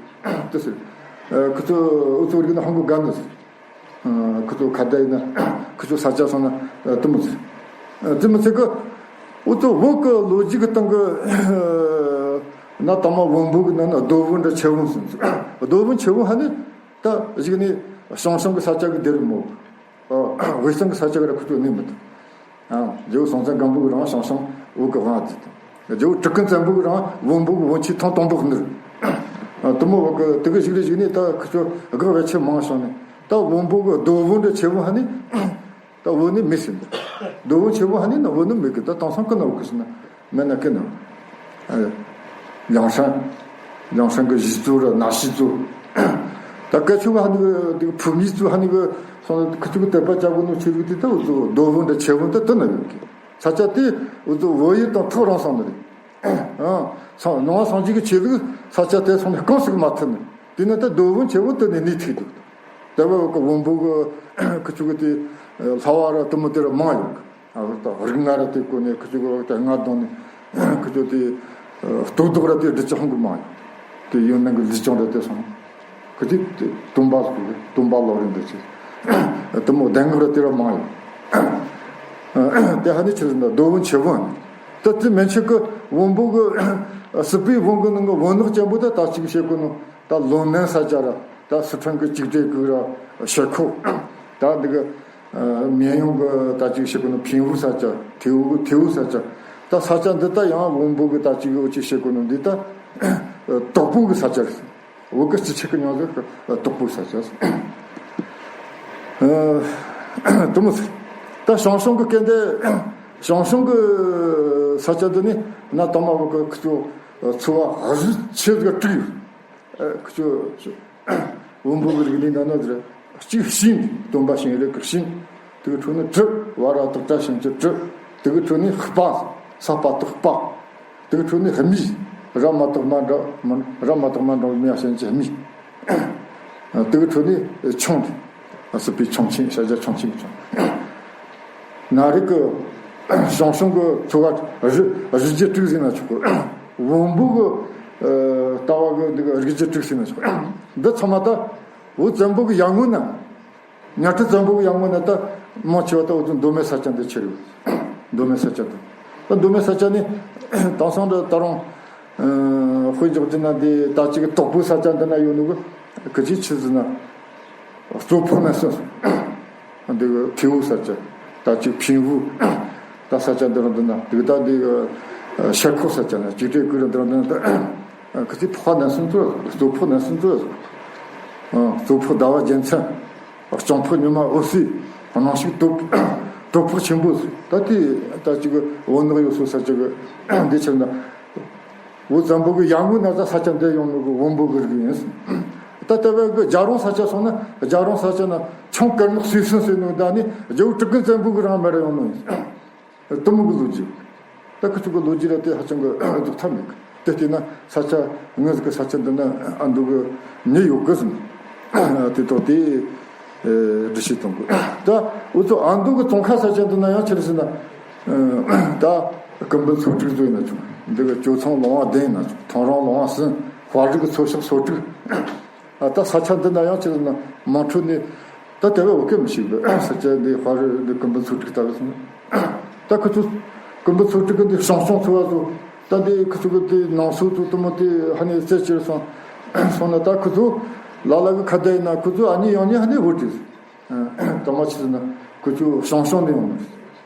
དེ་ཟེར། ཁོ་ཚོ་འུ་ཚོ་རིགས་ན་ཧང་གི་དགའ་ནི་ཟེར། ཁོ་ཚོ་ཁ་བརྡ་ཡིན་ན་ཁོ་ཚོ་ས་ཆ་སོང་ན་དེ་མི་ཚེ་དེ་མི་ཚེ་གི་འུ་ཚོ་བོད་གི་ལོ་རྒྱུས་གི་སྟེང་གི་ན་དང་མ་བོན་པོ་གི་ནང་ན་རྡོ་བོན་འདྲ་ཆེ་བོན་ཟེར། རྡོ་བོན་ཆེ་བོན་ཧ་ནི་ད་གཞིག་ནི་ཞང་ཞུང་གི་ས་ཆ་གི་སྡེ་རུ་མོ། ཝེ་སང་གི་ས་ཆ་གི་ར་ཁུ་ཚོ་ནི་མི་འདུག་ཨང་། རྗེ་བོ་སྲོང་བཙན་སྒམ་པོ་གི་རང་ཞང་ཞུང་བོད་གི་དབང་བྱས་ཏེ། རྗེ་བོ་གྲི་གུ་བཙན་པོ་གི་རང་བོན་པོ་གི་བོན་ཆོས་ཐང་དང་པོ་གི་ནི་རེད། དུ་མོ་བོད་གི་དེ་གི་གཞུག་ལ་གཞུག་ནས་ད་ཁུ་ཚོ་དགག་བེད་ཆེ་མང་བྱུང་ནས་ད་བོན་པོ་གི་རྡོ་བོན་འདྲ་ཆེ་བོ་ཧ་ནི་ད་བོད་ནི་མི་སྲིད་འདུག་རྡོ་བོན་ཆེ་བོ་ཧ་ནི་ན་བོད་ནི་མི་གི་ད་དེང་སང་ཀི་ན་བོད་གི་སྲིད་ན། མེད་ན་ཀི་ན། ཨ། ལིའང་ཧྲན། ལིའང་ཧྲན་གི་གཞིས་གཙོ་ར་ནག་གཞིས་གཙོ། ད་སྐད་ཆུ་ག་ཧ་ནི་གི་དེ་གི་བུ་མིའི་གཙོ་ཧ་ནི་གི་སོང་ཁུ་ཚུ་གི་དད་པ་བྱ་དགོས་ནོ་ཆེ་ལུགས་དེ་ད་འུ་ཚོ་རྡོ་བོན་འདྲ་ཆེ་བོན་ད་དེ་ན་ཡོད་གི། ས་ཆ་དེ་འུ་ཚོ་བོད་ཡུལ་དང་ཐག་རིང་སོང་ནི་རེད། ཨང་། སང་ནང་སངས་རྒྱས་ཀྱི་ཆོས་ལུགས་ས་ཆ་དེ་སོང་ནས་རྐང་ཞིག་མ་ཐུབ་ནི། དེ་ནི་ད་རྡོ་བོན་ཆེ་བོ་དེ་ནས་གནས་ཐུག་འདུག་དེ་བས་གི་བོན་པོ་གི་ཁུ་ཚུ་གི་དེ་ལྷ་བ་ར་དུ་མོ་དེ་ར་མང་ཡོད་གི། ཨ། ད་རིགས་ལྔ་ར་དེ་བཀོལ་ནས་ཁུ་ཚུ་གི་ད་ལྔ་གདོང་ནས་ཁུ་ཚུ་དེ་ལྟོ་ལྡོག་ར་དེ་སྒྲིག་ཆ་ཧང་གི་མང་ཡོད། དེ་ཡུན་ནན་གི་ལི་ཅང་ར་དེ་སོང་། ཁུ་ཚུ་དེ་སྟོན་པ་ཟེར་གི། སྟོན་པ་ལོ་རེ་འདི་ཚེ་དུ་མོ་གདན་གི་ར་དེ་ར་མང་ཡོད། དེ་ཧ་ནི་ཆི་ཟེར་ན་རྡོ་བོན་ཆེ་བོ་ནི། ད་དེ་མན་ཆད་གི་བོན་པོ་གི་སྲིད་པའི་བོན་གི་ནང་གི་བོན་ནག་ཅན་པོ་ད་ད་ཅིག་བཤད་གོ་ནོ། ད་ལོ་ནན་ས་ཆ་ར། ད་སི་ཁྲོན་གི་གཅིག་སྒྲིལ་གི་ར་ཤར་ཁོག་ད་འདི་གི་ཨ། མེ་ཡོང་གི་ད་ཅིག་བཤད་གོ་ནོ་ཕིང་ཝུ་ས་ཆ། ཐེའུ་ཐེའུ་ས་ཆ། ད་ས་ཆ་འདི་ད་ཡང་བོན་པོ་གི་ད་ཅིག་འུ་ཅིག་བཤད་གོ་ནོ་འདི་ད་ཨ། དོག་པོ་གི་ས་ཆ་རེད། བོད་གི་སྤྱི་ཆིངས་ཀྱི་མྱོང་ཚོར་གི་དོག་པོའི་ས་ཆ། ཨ། དུ་མོ་ཟེར། ད་ཞང་ཞུང་གི་སྐད་འདི། ཞང་ཞུང་གི་ས་ཆ་འདི་ནི་ན་དང་མ་བོད་གི་ཁུ་ཚུ་ཚོ་བ་གཞི་ཆེ་གི་དྲུག་ཡོད། ཨ། ཁུ་ཚུ་བོན་པོ་གི་རིག་གནས་ནང་ན་ཟེར། གཅིག་ཤིང་། སྟོན་པ་ཤིང་རི་གི་ཤིང་། དེ་གི་འཕྲོ་ནི་གྲི། བ་ར་བཏགས་གྲྭ་ཞབས་ཀྱུ་གྲི། དེ་གི་འཕྲོ་ནི་སྤ། ས་པ་བཏགས་སྤགས། དེ་གི་འཕྲོ་ནི་སྨིག། ར་མ་བཏགས་རྨ་འགྲེང་། ར་མ་བཏགས་རྨ་འགྲེང་བུ་མི་ཡ་ཞབས་ཀྱུ་སྨིག། དེ་གི་འཕྲོ་ནི་ཁྱུང་། སྲིད་པའི་ཁྱུང་ཆེན། ཤཱཀྱ་ཁྱུང་ཆེན་གྱི་ཁྱུང་། ན་རིགས་ཀྱི་ཞང་ཞུང་གི་ཚོ་བ་རི་རི་རྒྱུད་དྲུག་ཟེར་ན་ཆོག་གི། བོན་པོ་གི་ཨ། ལྟ་བ་གི་འདི་གི་རིགས་རྒྱུད་དྲུག་ཟེར་ན་ཆོག་གི། འདི་ཚང་མ་ད་བོད་བཙན་པོ་གི་ཡར་སྔོན་ན། གཉའ་ཁྲི་བཙན་པོ་གི་ཡར་སྔོན་ན་ད་མང་ཆེ་བ་ད་འུ་ཚོ་མདོ་སྨད་ས་ཆ་འདི་ཁྱེར་ཡོད། མདོ་སྨད་ས་ཆ་དང་། ད་མདོ་སྨད་ས་ཆ་ནི་དེང་སང་འདྲ་ད་རུང་ཨ། དཔེ་འཇོག་རྒྱུ་ན་འདི་ད་ཅིག་གི་དོག་པོའི་ས་ཆ་འདི་ན་ཡོད་ནོ་གི་གི་ཅིག་ཆི་ཟེར་ན་གཙོ་ཕོག་ན་སོ། འདི་གི་ཐེའུ་ས་ཆ། ད་ཅིག་ཕིང་ཝུ། ད་ས་ཆ་འདི་རུ་འདི་ན་འདི་གི་ད་འདི་གི་ཤར་ཁོག་ས་ཆ་ན་གཅིག་སྒྲིལ་གི་རུ་འདི་རུ་འདི་ན་ད་གི་ཅིག་ཕོག་ན་སོ་ཚོ། གཙོ་ཕོག་ན་སོ་ཚོ། གཙོ་ཕོག་ཟླ་བ་རྒྱལ་མཚན། ལྕང་ཕོ་ཉི་མ་འོད་ཟེར། གནམ་ཕྱུག་སྟོབས། སྟོབས་ཕོག་ཆེན་པོ་ཟེར། ད་དེ་ད་ཅིག་གི་བོན་ནག་ཡོད་སོ་ས་ཆ་གི་འདི་ཆེ་ན། བོད་བཙན་པོ་གི་ཡར་སྔོན་ན་ད་ས་ཆ་འདི་ཡོང་ནོ་གི་བོན་པོ་གི་རིགས་ཡིན། ད་ལྟ་བའི་གི་རྒྱལ་རོང་ས་ཆ་སོང་ན་རྒྱལ་རོང་ས་ཆ་ན་ཆུང་དཀར་ནག་སུས་སུན་ཟེར་ནོ་ད་ནི་རྒྱལ་བོ་གྲི་གུ་བཙན་པོ་གི་རང་མེད་ར་ཡོང་ནོ་ཡིན། དུ་མོ་གི་ལོ་རྒྱུས། ད་ཁུ་ཚུ་གི་ལོ་རྒྱུས་ར་དེ་ཧ་ཅང་གི་རྫོགས་ཐབས་མེད་གི། དེ་བལྟས་ན་ས་ཆ་ངོས་ཀྱི་ས་ཆ་འདི་ན་ཨ་མདོ་གི་མྱི་ཡོད་གི་ཟིན། དེ་ཐོག་དེ་འདྲི་ཤེས་གཏོང་དགོས། ད་འུ་ཚོ་ཨ་མདོ་གི་ཙོང་ཁ་ས་ཆ་འདི་ན་ཡང་ཆི་རེད་ཟེར་ན། ད་ཀུན་འབུལ་ཚོ་དྲུག་ཚོ་ཡིན་ན་ཆུང་། འདི་གི་ཇོ་ཚང་ལུང་པ་བདུན་ཡིན་ན་ཆུང་། ཐང་རོང་ལུང་པ་གསུམ། དཔའ་རིས་ཀྱི་ཚོ་ཤག་སོ་དྲུག་ཨ། ད་ས་ཆ་འདི་ན་ཡང་ཆི་ཟེར་ན་མང་ཁྲོད་ནས་ད་དེ་བས་འོ་སྐད་མི་ཤེས་གི། ས་ཆ་འདི་དཔའ་རིས་འདི་ཀུན་འབུལ་ཚོ་དྲུག་ལྟ་བུ་སོང་། ད་ཁོ་ཚོ་ཀུན་འབུལ་ཚོ་དྲུག་གི་འདི་ཞང་ཞུང་ཚོ་བ་ཚོ་ད་འདི་ཁོ་ཚོ་གི་འདི་ནང་སོ་ཚོ་དུ་མོ་དེ་ཧ་ནི་རྩེ་ཆེར་སོང་སོང་ན། ད་ཁོ་ཚོ་ལ་ལ་གི་ཁ་བརྡ་ཡིན་ན་ཁོ་ཚོ་ཨ་ནི་ཡང་ནི་ཧ་ནི་བོད་དེ་དང་མ་ཆི་ཟེར་ན་ཁོ་ཚོ་ཞང་ཞུང་ནས་ཡོང་ནི།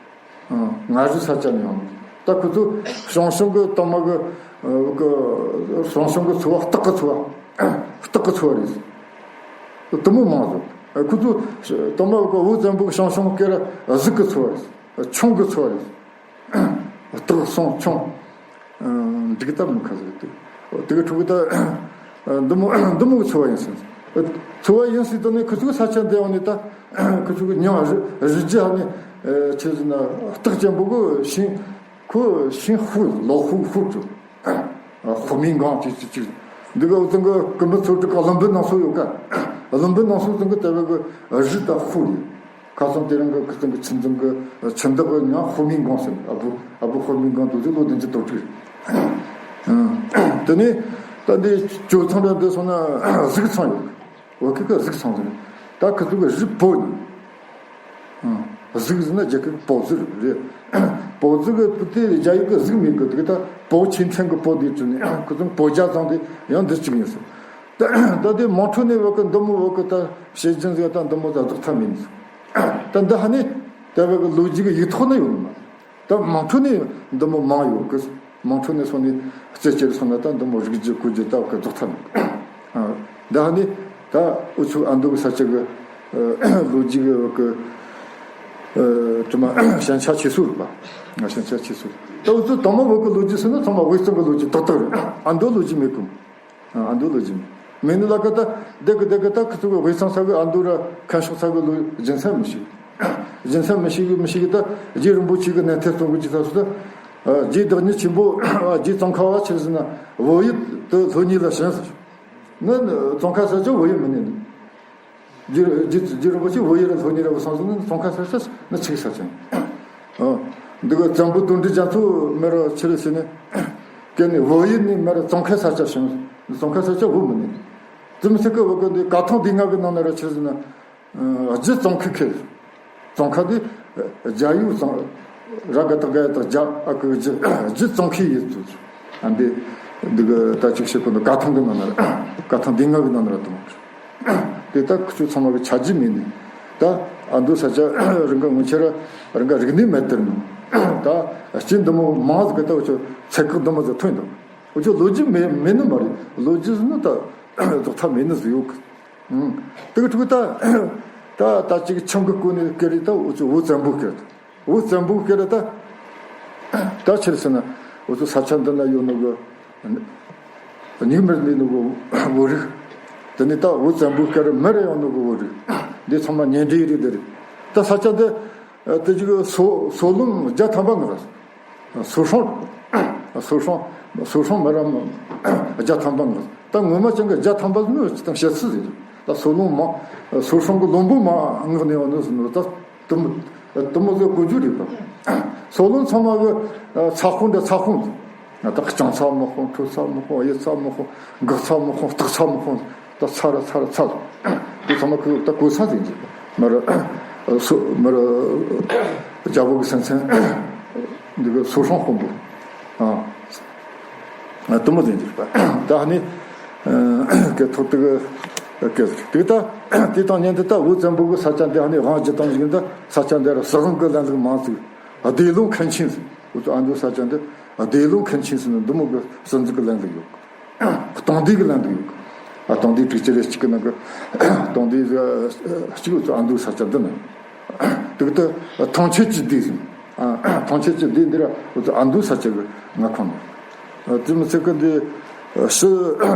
ཨ། མངའ་རིས་ས་ཆ་ནས་ཡོང་ནི། ད་ཁོ་ཚོ་ཞང་ཞུང་གི་དང་མ་གི་ཨ་གི་ཞང་ཞུང་གི་ཚོ་བ་སྟག་གི་ཚོ་བ། སྟག་གི་ཚོ་བ་རེད། དུ་མོ་མང་ཟོ། ཁོ་ཚོ་དང་མ་གི་བོད་བཙན་པོ་གི་ཞང་ཞུང་སྐད་ར་གཟིག་གི་ཚོ་བ་རེད། ཁྱུང་གི་ཚོ་བ་རེད། སྟག་སོང་ཁྱུང་། ཨ། འགྲིག་སྟབས་མི་ཁ་ཟིག་རེད། དེ་གི་ཕྲུ་གུ་ད་འདི་མོ་འདི་མོ་གི་ཚོ་བ་ཡིན་ཟིན། འཚོ་བ་ཡིན་སྲིད་དོ་ནས་ཁུ་ཚུགས་ས་ཆ་འདི་ཡང་ནས་ད་ཁུ་ཚུགས་ཉང་རི་རི་རྒྱུ་ཧ་ནས་ཆེ་ཟིན་ན་སྟག་ཅན་པོ་གི་ཤིང་ཁོ་ཤིང་ཧུ་ལོ་ཧུ་ཧུ་ཏུ་ཧུ་མིན་གང་ཅིག་ཅིག་ཅིག་འདི་ག་ཙང་གི་ཀུ་མི་ཚོ་དྲུག་ག་ལུམ་བུ་ནང་སོ་ཡོད་ཀ་ལུམ་བུ་ནང་སོ་ཙང་གི་ལྟ་བའི་གི་རི་ད་ཧུ་ཡོད། ཁ་སང་དེ་རིང་གི་ཁུ་ཚང་གི་ཁྱིམ་ཚང་གི་ཁྱིམ་བདག་གི་ཉང་ཧོ་མིན་གོང་ཟེར། ཨ་བུ་ཨ་བུ་ཧོ་མིན་གོང་དུ་དུ་ལོ་བདུན་ཅུ་དོན་དྲུག་རེད། དེ་ནས་ད་འདི་ཇོ་ཚང་ར་འདི་སོང་ན་གཟིག་ཚང་ཡོད། བོད་སྐད་གི་གཟིག་ཚང་ཟེར། ད་ཁུ་ཚུགས་གི་རི་བོ་ནི་གཟིག་ཟེར་ན་རྒྱ་སྐད་གི་པོ་ཟེར་རེད། པོ་ཟེར་གི་དེ་རྒྱ་ཡིག་གི་གཟིག་མིན་གི་དེ་གི་ད་པོ་ཆེན་ཆེན་གི་པོ་འདི་བྲིས་ནས་ཁུ་ཚང་པོ་རྒྱ་ཚང་དེ་ཡང་འདི་གཅིག་ཡིན་ཟེར། ད་ད་དེ་མང་ཁྲོ་ནས་བོད་ཀྱི་འདི་མོ་བོད་ཀྱི་ད་བཤད་རྒྱུན་ཟེར་ད་འདི་མོ་ད་རྫོགས་ཐབས་མིན། ད་འདི་ཧ་ནས་ད་བོད་ཀྱི་ལོ་རྒྱུས་ཀྱི་ཡིག་ཐོག་ན་ཡོད་མ། ད་མང་ཁྲོ་ནས་འདི་མོ་མང་ཡོད་གི། མང་ཁྲོ་ནས་སོང་ནས་རྩེ་གཅེར་སོང་ན་ད་འདི་མོ་རིག་རྒྱུ་གོ་རྒྱུ་ད་བོད་ཀྱི་རྫོགས་ཐབས་མིན། ད་ཧ་ནས་ད་འུ་ཚོ་ཨ་མདོ་གི་ས་ཆ་གི་ལོ་རྒྱུས་ཀྱི་བོད་ཀྱི་དྲི་མ་ཞན་ཆ་ཆེ་སོ་རེད་པ། ང་ཞན་ཆ་ཆེ་སོ་རེད། ད་འུ་ཚོ་དང་མ་བོད་ཀྱི་ལོ་རྒྱུས་ཟེར་ན་ཚང་མ་དབུས་གཙང་གི་ལོ་རྒྱུས་ཏག་ཏག་རེད། ཨ་མདོ་ལོ་རྒྱུས་མེད་གི། ཨ་མདོ་ལོ་རྒྱུས་མེད་ནི་ལ་ཀ་ད་བདེ་གི་བདེ་གི་ད་ཁུ་ཚུགས་དབུས་གཙང་ས་གི་ཨ་མདོ་ར་ཁམས་ཕྱོགས་ས་གི་ལོ་རྒྱུས་མཚན་མི་ཤེས། རྒྱུ་མཚན་མི་ཤེས་གི་མི་ཤེས་གི་ད་རྗེ་རིན་པོ་ཆེ་གི་ནན་ཐེ་གཙོ་བོ་གི་ད་སུ་ད་རྗེ་བདག་ཉིད་ཆེན་པོ་རྗེ་ཙོང་ཁ་བ་ཆེ་ཟེར་ན་བོད་ཡུལ་དུ་ལྷོ་ཉིད་ལ་བྱོན་ཟེར། ནི་ཙོང་ཁ་ས་ཆ་བོད་ཡུལ་མིན་ནི། རྗེ་རྗེ་རྗེ་རིན་པོ་ཆེ་བོད་ཡུལ་ལྷོ་ཉིད་ལ་བསམ་སོང་ནི་ཙོང་ཁ་ས་ཆ་ནི་ཆིག་ས་ཆ་ཡིན། འདི་ག་བཙན་པོ་དོན་གྲུབ་རྒྱ་མཚོ་མེ་ར་ཆེ་རེ་ཟེར་ནི་སྐད་ནི་བོད་ཡུལ་ནི་མེ་ར་ཙོང་ཁ་ས་ཆ་བྱུང་། ཙོང་ཁ་ས་ཆ་བོད་མིན་ནི། ཙི་མི་ཚེ་ཀ་བོད་ཀ་འདི་ཀ་ཐང་སྡེ་ལྔ་གི་ནང་ན་ར་ཆེ་ཟེར་ན། རྗེ་ཙོང་ཁའི་ཁེལ། ཙོང་ཁ་དེ་རྒྱ་ཡུལ་ཙང་ར་ག་དག་ག་ཡ་དག་རྒྱ་ཨ་ཁུ་རྗེ་རྗེ་ཙོང་ཁའི་ཡུལ་དུ། ཨ་འདི་འདི་གི་ད་ཅིག་བཤད་གོ་ནོ་ཀ་ཐང་གི་ནང་ན་ར་ཀ་ཐང་སྡེ་ལྔ་གི་ནང་ན་ར་དང་། དེ་ད་ཁུ་ཚོ་ཚང་མ་གི་ཆ་རྒྱུས་མེད་ནི། ད་ཨ་མདོ་ས་ཆ་རི་འགའ་སྔོན་ཆད་ར་རི་འགའ་རིག་གནས་མེད་དེར་ནོ། ད་སྤྱི་འདི་མོ་མང་ཟིག་གི་ད་འུ་ཚོ་ཚད་བཀག་འདི་མོ་ཟིག་ཐོན་འདུག་འུ་ཚོ་ལོ་རྒྱུས་མེད་མེད་ནི་མ་རེད། ལོ་རྒྱུས་ཟིན་ནི་ད་རྫོགས་ཐབས་མེད་ནི་ཟིག་ཡོད་གི། དེ་གི་ཕྲུ་གུ་ད་ད་ད་ཅིག་ཆང་གི་སྐོར་ནས་སྐད་རེད། ད་འུ་ཚོ་བོད་བཙན་པོའི་སྐད་རེད། བོད་བཙན་པོའི་སྐད་རེད། ད་ད་ཆི་རེད་ཟེར་ན་འུ་ཚོ་ས་ཆ་འདི་ན་ཡོད་ནོ་གི་སྙིགས་མར་གནས་ནོ་གི་བོད་རིགས་དེ་ནི་ད་བོད་བཙན་པོའི་སྐད་རེད། མར་ཡོད་ནོ་གི་བོད་རིགས་འདི་ཚང་མ་གཉེན་འབྲེལ་རེད། དེ་རེད། ད་ས་ཆ་འདི་དེ་ཅིག་སོ་སོ་ལུང་བརྒྱ་ཐམ་པ་ངར། སོ་སྲུང་། སོ་སྲུང་། སོ་སྲུང་མི་རབས་བརྒྱ་ཐམ་པ་ངར། ད་ངོ་མ་ཅང་གི་བརྒྱ་ཐམ་པ་ནི་ཅང་བཤད་ཚུལ་རེད། ད་སོ་ལུང་མ་སོ་སྲུང་གི་ལུང་པོ་མ་ངག་ནས་བ་ནི་ཟིན་ནོ། ད་དུམ་དུམ་མོ་ཟོ་གོ་རྒྱུ་རེད་པ། སོ་ལུང་ཚང་མ་གི་ཚ་ཁུང་འདྲ་ཚ་ཁུང་། ད་སྤྱང་ཚ་མི་ཁུང་། ཁྲོ་ཚ་མི་ཁུང་། གཡུ་ཚ་མི་ཁུང་། འགག་ཚ་མི་ཁུང་། སྟག་ཚ་མི་ཁུང་། ད་ཚ་ར་ཚ་ར་ཚ་ར། དེ་ཚང་མ་ཁོས་ད་གོ་ས་ཟིན་གྱི། མར་སོ་མར་རྒྱལ་པོ་གི་སེམས་ཅན་འདི་གི་སོ་སྲུང་དཔོན་པོ། ཨ་དུ་མོ་ཟིན་གྱི་པ། ད་ནི་གི་ཐོག་དེ་གི་གི་དེ་ད་དེ་དང་ཉན་དེ་ད་བོད་བཙན་པོ་གི་ས་ཆ་འདི་ནི་དབང་སྒྱུར་དང་ཡིན། ད་ས་ཆ་འདི་ར་སྲིད་དབང་གི་ལམ་ལུགས་མང་ཟིག་སྡེ་ལུང་མཁན་ཆེན་ཟིག་འུ་ཚོ་ཨ་མདོ་ས་ཆ་འདི་སྡེ་ལུང་མཁན་ཆེན་ཟེར་ནས་འདི་མོ་གི་སྲིད་འཛིན་གི་ལམ་ལུགས་ཡོད། སྟོང་སྡེ་གི་ལམ་ལུགས་ཡོད། ཨ་སྟོང་སྡེ་དྲུག་ཅུ་རེ་གཅིག་གི་ནང་གི་སྟོང་སྡེ་གཅིག་འུ་ཚོ་ཨ་མདོ་ས་ཆ་འདི་ན། དེ་གི་ད་ཐང་ཆད་ཀྱི་སྡེ་ཟེར། ཨ་ཐང་ཆད་ཀྱི་སྡེ་འདི་ར་འུ་ཚོ་ཨ་མདོ་ས་ཆ་གི་མངའ་ཁོངས་ནང་། དེ་མི་ཚད་གི་འདི་ཕྱི་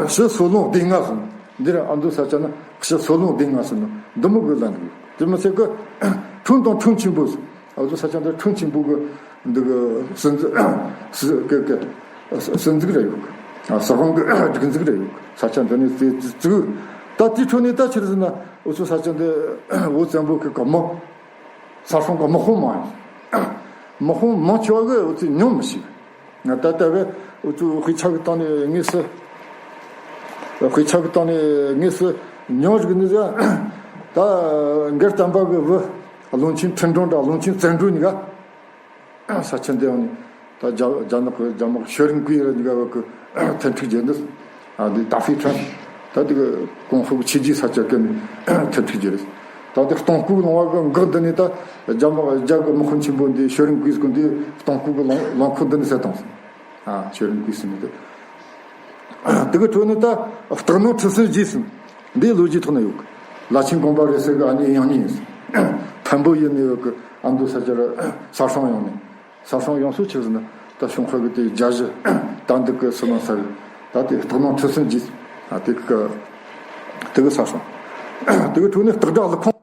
ཕྱི་སོ་ལུང་སྡེ་ལྔ་ཟེར། འདི་ར་ཨ་མདོ་ས་ཆ་ན་ཕྱི་སོ་ལུང་སྡེ་ལྔ་ཟེར་ནོ་འདི་མོ་གི་ལམ་ལུགས་ཡོད། དེ་མི་ཚད་གི་ཁྲོམ་དང་ཁྲོམ་ཆེན་པོ་ཟེར། ཨ་ཚོ་ས་ཆ་འདི་ཁྲོམ་ཆེན་པོ་གི་འདི་གི་སྲིད་འཛིན་སྲིད་གི་གི་སྲིད་འཛིན་ར་ཡོད་གི། ས་དབང་གི་སྒྲིག་འཛུགས་ར་ཡོད་གི། ས་ཆ་འདི་ནི་སྲིད་འཛུགས། ད་དེའི་ཁྲོད་ནས་ད་ཆི་རེད་ཟེར་ན་འུ་ཚོ་ས་ཆ་འདི་བོད་བཙན་པོ་གི་གི་མི་ས་སྲུང་གི་དམག་དཔུང་མང་ཡིན། དམག་དཔུང་མང་ཆེ་བ་གི་འུ་ཚོས་མྱོང་མི་ཤེས། ང་ད་ལྟ་བས་འུ་ཚོའི་དཔེ་ཆ་གི་སྟེང་ནས་དངོས་སུ་དཔེ་ཆ་གི་སྟེང་ནས་དངོས་སུ་མྱོང་རིག་ནི་ཟེར། ད་མགར་སྟོན་པ་གི་བུ་བློན་ཆེན་ཁྲི་འབྲོང་དང་བློན་ཆེན་བཙན་སྒྲོལ་གཉིས་ཀ་ས་ཆ་འདི་ཡང་ནི་ད་རྒྱ་རྒྱ་ནག་གི་རྒྱ་དམག་ཤོ་རིན་ཀུའེ་ར་གཉིས་ཀ་བ་གི་མཐུན་འཁྲིག་བྱས་ནི། ཨ་འདི་ཏཱ་ཧྥེ་ཁྲན་ད་འདི་གི་ཀོང་ཧྥུ་གི་ཆོས་རྗེ་ས་ཆ་ཀན་ནི་མཐུན་འཁྲིག་བྱས་རེད། ད་འདི་སྟོང་སྐུ་ལུང་བ་གི་འགག་འདི་ནི་ད་རྒྱ་དམག་རྒྱ་གི་དམག་དཔོན་ཆེན་པོ་འདི་ཤོ་རིན་ཀུའེ་སྐུ་འདི་སྟོང་སྐུ་གི་ལུང་ལུང་ཁུག་འདི་ནི་ཟེར་བཏང་སོང་། ཨ་ཤོ་རིན་ཀུའེ་ཟེར་ནི་དེ། དེ་གི་ཁྲོད་ནས་ད་སྟག་ནང་ཁྲི་སྲོང་རྗེ་ཟེར། འདིའི་ལོ་རྒྱུས་ཐོག་ན་ཡོད་གི། བླ་ཆེན་དགོངས་པ་རབ་གསལ་གི་ཨ་མྱེས་ཡང་མྱེས་ཡིན་ཟེར། འཕན་པོ་ཡུལ་ནས་ཡོད་གི། ཨ་མདོ་ས་ཆ་ར་ས་སྲུང་ཡོང་ནས། ས་སྲུང་ཡོང་སུ་ཆི་ཟེར་ན་ད་གཞུང་ཁ་གི་དེ་རྒྱ་གཞི་ད་འདི་གི་སུ་ནང་ས་གི་ད་དེ་སྟག་ནང་ཁྲི་སྲོང་རྗེ་ཟེར། ཨ་དེ་གི་ དེ་གི་ས་སོང་། དེ་གི་ཐུག་ནས་སྟག་སྒྲ་ཀླུ་ཁོང་